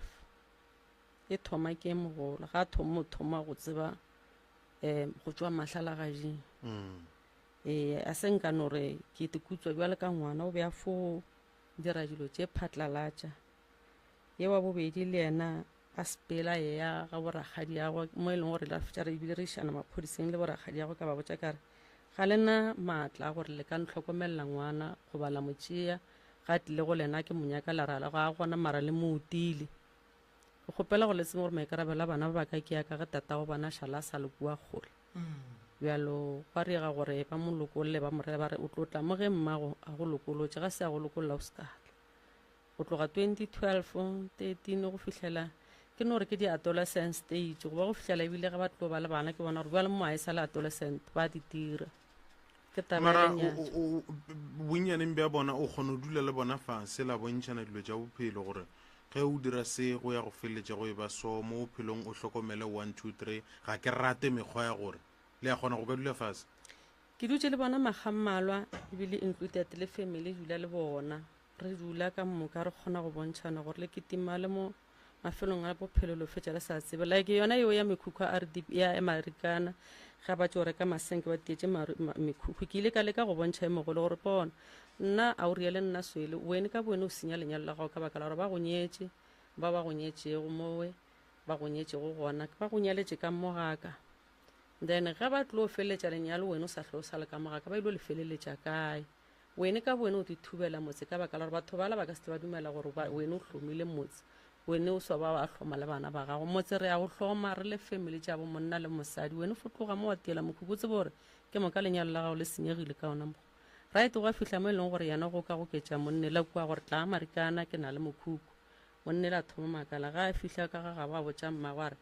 e thoma ke mogolo ga a thoma o thoma go tseba um go tšwa mahlalagading
mm.
ee a se nka no re ke tekutswa bjale ka ngwana o be a fo dira dilo tše phatlalatša ye wa bobedi le yena A sepela a eya ga borakgadiagwe, mo e leng gore ra fetša re ebile re išana maphodiseng le borakgadiagwe, ka ba botša ka re, Ga le na maatla a gore le ka ntlhokomelela ngwana goba la mo tšea, ga a tlile go lena ke mo nyaka la ra ga a gona mara le mo utile. Ke kgopela gore le tsebe gore maikarabelo a bana ba ba ka ke a ka ge tatago bana a šala a sa le kua kgole. Bjalo gwa riega gore ba mo lokolle ba mo reye ba re o tlo tla mo ge mmago a go lokolotše, ga se a go lokolola o se ka tla. Go tloga 2012, 13 go fihlela ke no re ke di-adolescent stage goba go fihlela ebile ge ba tlo ba le bana ke bona gore bjale mo a e sa le adolescent ba di dira. Ke taba ya
Mara
lenyatšo.
bonnyaneng bja bona o kgona go dula le bona fase la bontšhana dilo tša bophelo gore ge o dira se go ya go feleletša go e ba so mo bophelong o hlokomele 1 2 3 ga ke rate mekgwa ya gore le ya kgona go ka dula fase.
Ke dutše le bona makga a mmalwa ebile included le family dula le bona. Re dula ka moka re kgona go bontšhana gore le kitima le mo mafelong a bophelo lo fetša le sa tsebe. Like yona yeo ya mekhukhu a RDP ya Marikana ga ba tšo reka masenke ba tietše mekhukhu. Ke ile ka leka go bontšha e mogolo gore bona nna a o riele nna swele wene ka bowene o senya lenyalo la gago ka baka la gore ba go nyetše ba ba go nyetšego mowe ba go nyetšego gona ba go nyaletše ka mo gaka then ge ba tlo feleletša lenyalo wene o sa hlwe o sa le ka mo gaka ba ile le feleletša kae. Wene ka bowene o tithubela motse ka baka la gore batho bala ba ka se tle ba dumela gore wene o hlomile motse. Wene o swa ba wa hloma le bana ba gago. Motse re a o hloma re le family tša bo monna le mosadi. Wene fo tloga mo wa tiela mokhukhu o tsebe gore ke moka lenyalo la gago le senyegile ka ona mokgwa. Right gwa fihla mo e leng gore yena go ka goketša monnela kua gore tlaa Marikana ke na le mokhukhu. Monnela a thoma makala ga a fihla ka ga gabo a botša mmagwe a re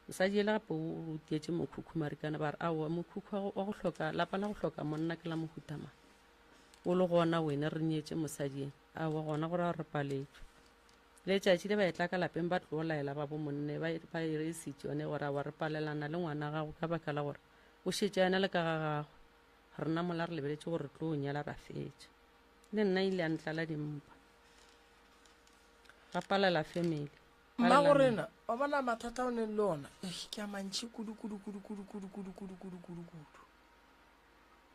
mosadi yela gape o tietše mokhukhu Marikana ba re aowa mokhukhu wa go hloka lapa la go hloka monna ke la mohuta mang. O le gona wene re nyetše mosadi ena? Aowa, gona go ra gore re paletšwe. Letšatši le ba etla ka lapeng ba tlo laela ba bomonne ba, ba e reisitše yone gore aowa re palelana le ngwana gago ka baka la gore o šetše a ena le ka ga gagwe. Rena mola re lebeletše gore re tlo nyala ra fetša. Le nna ile a ntlala dimpa. Ra palela family.
Mmago rena, wa bona mathata o neng le ona, eh, ke a mantši kudu kudu kudu kudu kudu kudu kudu kudu kudu kudu.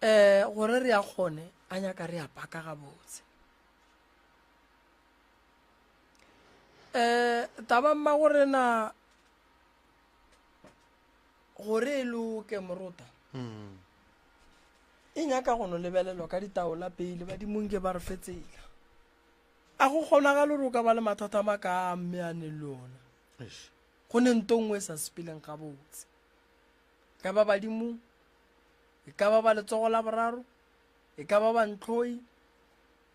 Um gore re a kgone a nyaka re a paka gabotse. Um taba mma rena gore e loke morota mm. e nyaka go no lebelelwa ka ditaola pele badimong ke ba re fe tsela a go kgonagale gore o ka ba le mathata a makaa mme a ne le ona go ne nto nngwe e sa sepeleng gabotse ka ba badimong e ka ba ba letsogo la boraro e ka ba ba ntlhoi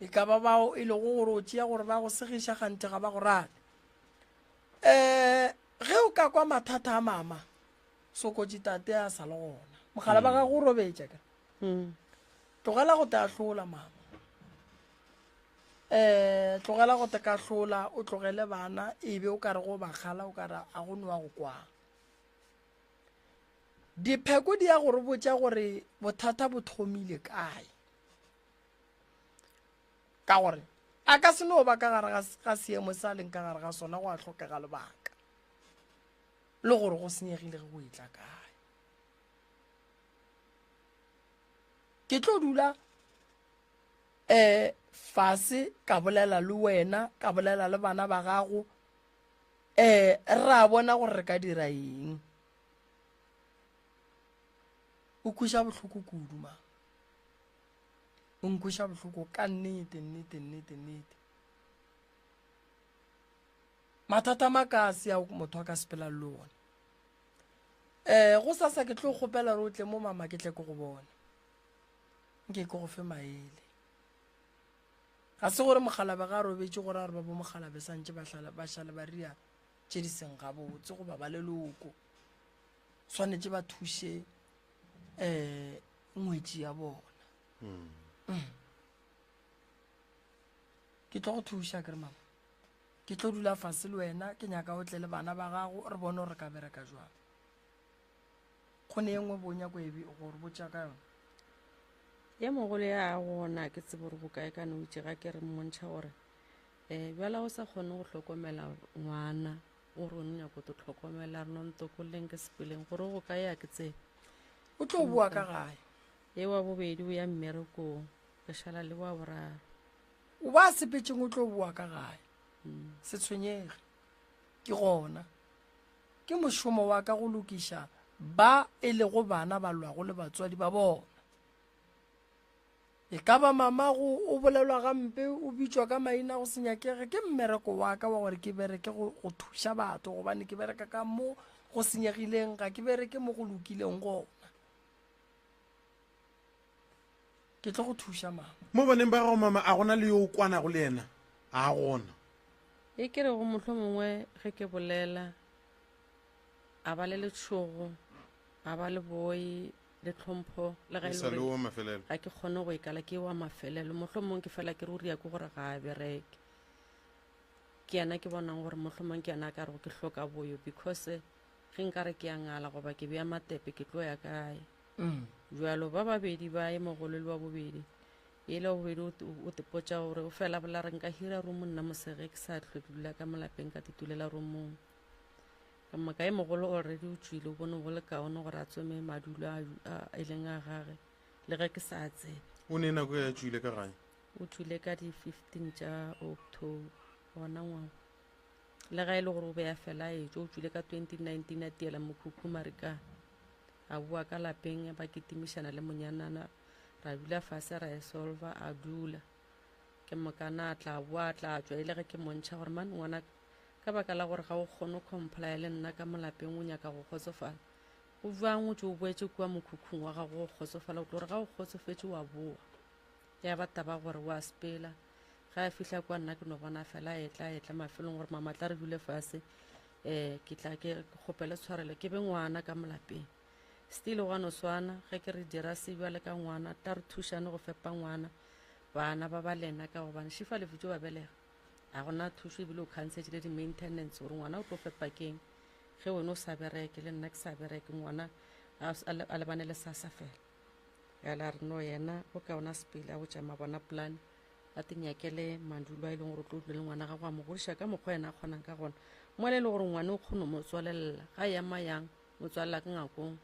e ka ba bao e lego gore o tšea gore ba go segiša gante ga ba go rate um ge o ka kwa mathata a mama sokotši tate a sa le gona mogala ba gago o robetša ka mm. tlogela go te ahlola mama um tlogela go te ka hlola o tlogele bana e be o ka re go bakgala o ka re a go nowa go kwang Dipheko di ya go re botša gore bothata bo thomile kae. Ka gore a ka se no ba ka gare ga seemo se a leng ka gare ga sona go a hlokega lebaka le gore go senyegile ge go etla kae. Ke tlo dula um fase ka bolela le wena ka bolela le bana ba gago um ra bona gore re ka dira eng. O kweša bohloko kudu ma. O nkweša bohloko ka nnete, nnete, nnete, nnete. Mathata maka a se ao motho a ka sepela le ona. Eh, go sasa ke tlo kgopela gore o tle mo mama ke tle ke go bone. Nke ke go fe maele. Ga se gore mokgalabe ga a robetše gore a re ba bo mokgalabe santše ba hlala ba šale ba ria tše di seng gabotse goba ba leloko swanetše ba thuše um ngwetši ya bona mm. mm. ke tlo go thuša kere mama ke tlo dula fase le wena ke nyaka o tle le bana ba gago re bone gore ka bereka jwang go ne e nngwe bo nyako e gore botša ka yone
ye mogolo ya gona ke tsebo gore go kae ka no itše ga ke re mmontšha gore um bjala o sa kgone go hlokomela ngwana o re o nyako to tlhokomela re no ntokolleng ke sepeleng gore go kae a ke tsebe
o tlo boa ka gae
ye wa bobedi o ya mmerekong re šala le wa boraro
o ba sepetseng o tlo boa ka gae mm. se tshwenyege ke gona ke mošomo wa ka go lokiša ba e lego bana ba lwago le batswadi ba bona E ka ba mamago o bolelwa gampe, o bitšwa ka maina go se nyakege, ke mmereko wa ka wa gore ke bereke go, go thuša batho, gobane ke bereka ka mo go senyegileng, ga ke bereke mo go lokileng gona. Ke tlo go thuša mama.
Mo baneng ba gago mama, a gona le yo o kwanago le yena? A gona.
E ke rego mohlomongwe ge ke bolela, a ba le letšhogo, a ba le boi, le tlhompho le ga e le gore ga ke kgone go ikala ke wa mafelelo mohlomong ke fela ke re o ria ke gore ga a bereke ke yena ke bonang gore mohlomong ke yena a ka rego ke hloka boyo because ge nka re ke ya ngala goba ke bea matepe ke tlo ya kae mm. jalo ba babedi ba ye mogolo le wa bobedi e le wa bobedi o tepotša gore o fela bola re nka hira romo nna mosege ke sa tlho ke dula ka molapeng ka titulela romong Ka moka e mogolo already o tšwile o bone go le kaone gore a tsome madulo a e leng a gage le ge ke sa tsebe.
O ne nako ya tšwile ka gae?
O tšwile ka di 15 tša October gona ngwaga. Le ga e le gore o be a fela a etšwa o tšwile ka 2019 a tiela mokhukhu Marikana. A boa ka lapeng ba kitimišana le monyanana ra dula fase ra e solva a dula. Ke mokana a tla boa a tla tšwa e le ge ke montšha gore man ngwanaka Ka baka la gore ga o kgone go complya le nna ka mo lapeng o nyaka go kgotsofala, go bjang o tšo o boetše kua mokhukhung wa gago go kgotsofala, o tlo re ga o kgotsofetše wa boa. Ya ba taba gore wa sepela. Ge a fihla kua nna ke no bona fela a etla a etla mafelong gore mama tla re dule fase um ke tla ke kgopele tshwarelo ke be ngwana ka mo lapeng. Still gwa no swana ge ke re dira se bjale ka ngwana tla re thušane go fepa ngwana bana ba ba lena ka gobane šifa lefutšo ba belega. Ga gona thušo ebile o khansetše le di-maintenance gore ngwana o tlo fepa keng ge wena o sa bereke le nna ke sa bereke ngwana a lebane le sasa fela yala re no yena go ka ona sepele a botša mabona polane a te nyakele madulo a e leng gore o tlo dula le ngwana gago a mo godiša ka mokgwa yena a kgonang ka gona mola e le gore ngwane o kgone mo tswalelela ga ema yang mo tswalela ka ngakong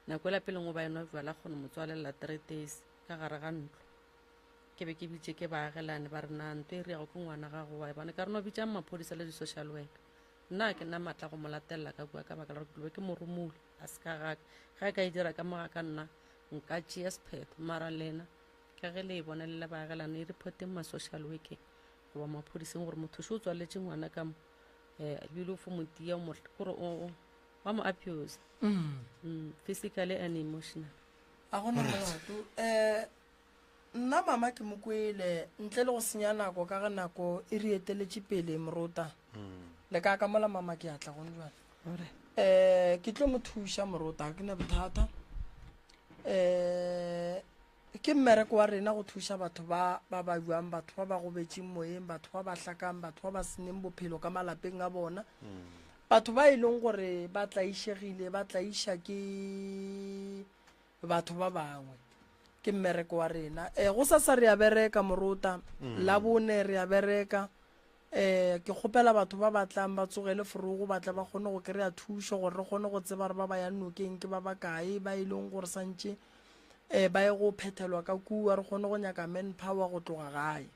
nako e la peleng o ba enwa jwala kgone mo tswalelela three days. ka gare ga ntlo. Ke be ke bitše ke baagelane ba re na nto e reago ke ngwana gago wa e bona ka re no bitšang maphodisa le di-social worker. Nna ga ke na maatla go mo latelela ka kua ka baka la gore ke tlo be ke mo romule a se ka gaka. Ge a ka e dira ka mo ga ka nna nka tšea sephetho mara lena ka ge le e bona le le baagelane e reporteng ma-social workeng goba maphodiseng gore motho šo o tswaletše ngwana ka mo um ebile o fo mo tia gore wa mo abuse mm. Physically and emotional.
A gona molato um nna mama ke mo kwele ntle le go senya nako ka ge nako e re eteletše pele morota le ka ka mola mama ke atla gone jale um ke tlo mo thuša morota ke ne bothata um ke mmereko wa rena go thuša batho ba ba babjang batho ba ba gobetšeng moyeng batho ba ba hlakang batho ba ba seneng bophelo ka malapeng a bona batho ba e leng gore ba tlaišegile ba tlaiša ke batho ba bangwe ke mmereko wa rena um go sasa re a bereka morota mm. labone re a bereka um ke kgopela batho ba batlang ba tsogele forogo ba tle ba kgone go kry-a thušo gore re kgone go tseba re ba ba yang nokeng ke ba bakae ba e leng gore santše um ba ye go phethelwa ka kua re kgone go nyaka man power go tloga gae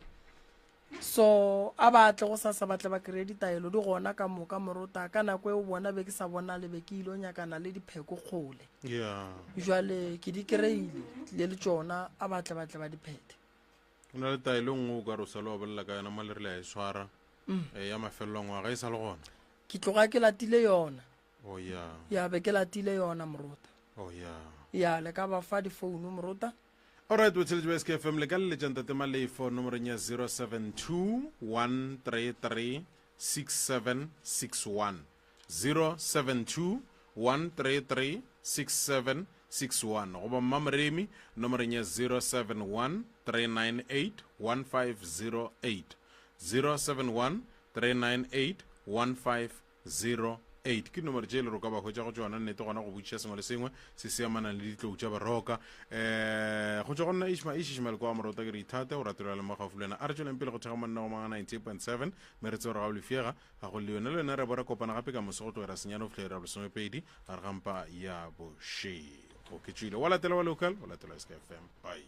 So a ba tle go sasa ba tle ba kry-e ditaelo di gona ka moka morota ka nako eo bona be ke sa bona le be ke ile nyakana le dipheko kgole
yeah
jwale ke di kry-ile tlile le tšona a ba tle ba tle ba di phethe.
Go na le taelo e nngwe o ka re o sa le wa bolela ka yona mo le rile a e swara eh, ya mafelelo a ngwaga e sa le gona.
Ke tloga ke latile yona.
Oh yeah.
Ya be ke latile yona morota.
Oh yeah.
Ya le ka ba fa difounu morota.
Alright, botsheletši ba SKFM le ka leletša Ntate Malefo nomorong ya 072 133 6761 072 133 6761 goba Mma Moremi nomorong ya 071 398 1508 071 398 1508 08 ke dinomoro tše e le gore o ka ba hwetša go tšona nnete gona go botšiša sengwe le sengwe se se amanang le ditlou tša baroka um go tšwa go nna ishma ishishmael kwa morota ke re ithate o ratelwa le mo gaufi le wena a re tšweleng pele go thega monna go manga 98.7 mme re tsebe gore ga o lefiega ga go le yone le wena re bo re kopana gape ka moso go tlogela senyane go fitlha ira bolesomepedi gare ga mpa ya bošego ke tšwile wa latela wa local o latela skfm bye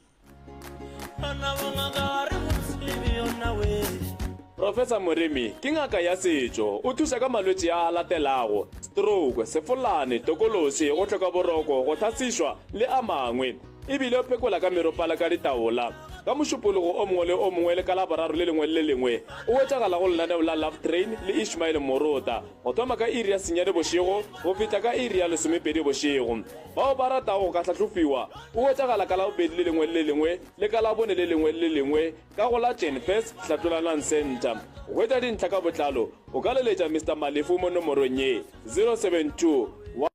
Professor Moremi ke ngaka ya setšo. O thuša ka malwetši a a latelago, stroke, sefolane, tokološi, go hloka boroko, go hlasišwa le a mangwe. E bile o phekola ka meropala ka ditaola. Ka Mošupologo o mongwe le o mongwe le ka Laboraro le lengwe le le lengwe o hwetšagala go lenaneo la Love Train le Ishmael Morota go thoma ka iri ya senyane bošego go fihla ka iri ya lesomepedi bošego. Bao ba ratago go ka hlahlofiwa o hwetšagala ka Labobedi le lengwe le le lengwe le ka Labone le lengwe le le lengwe ka go la Jenfes Hlatlolanang Centre. Go hwetša dintlha ka botlalo, o ka leletša Mister Malefu mo nomorong ye, 072 1.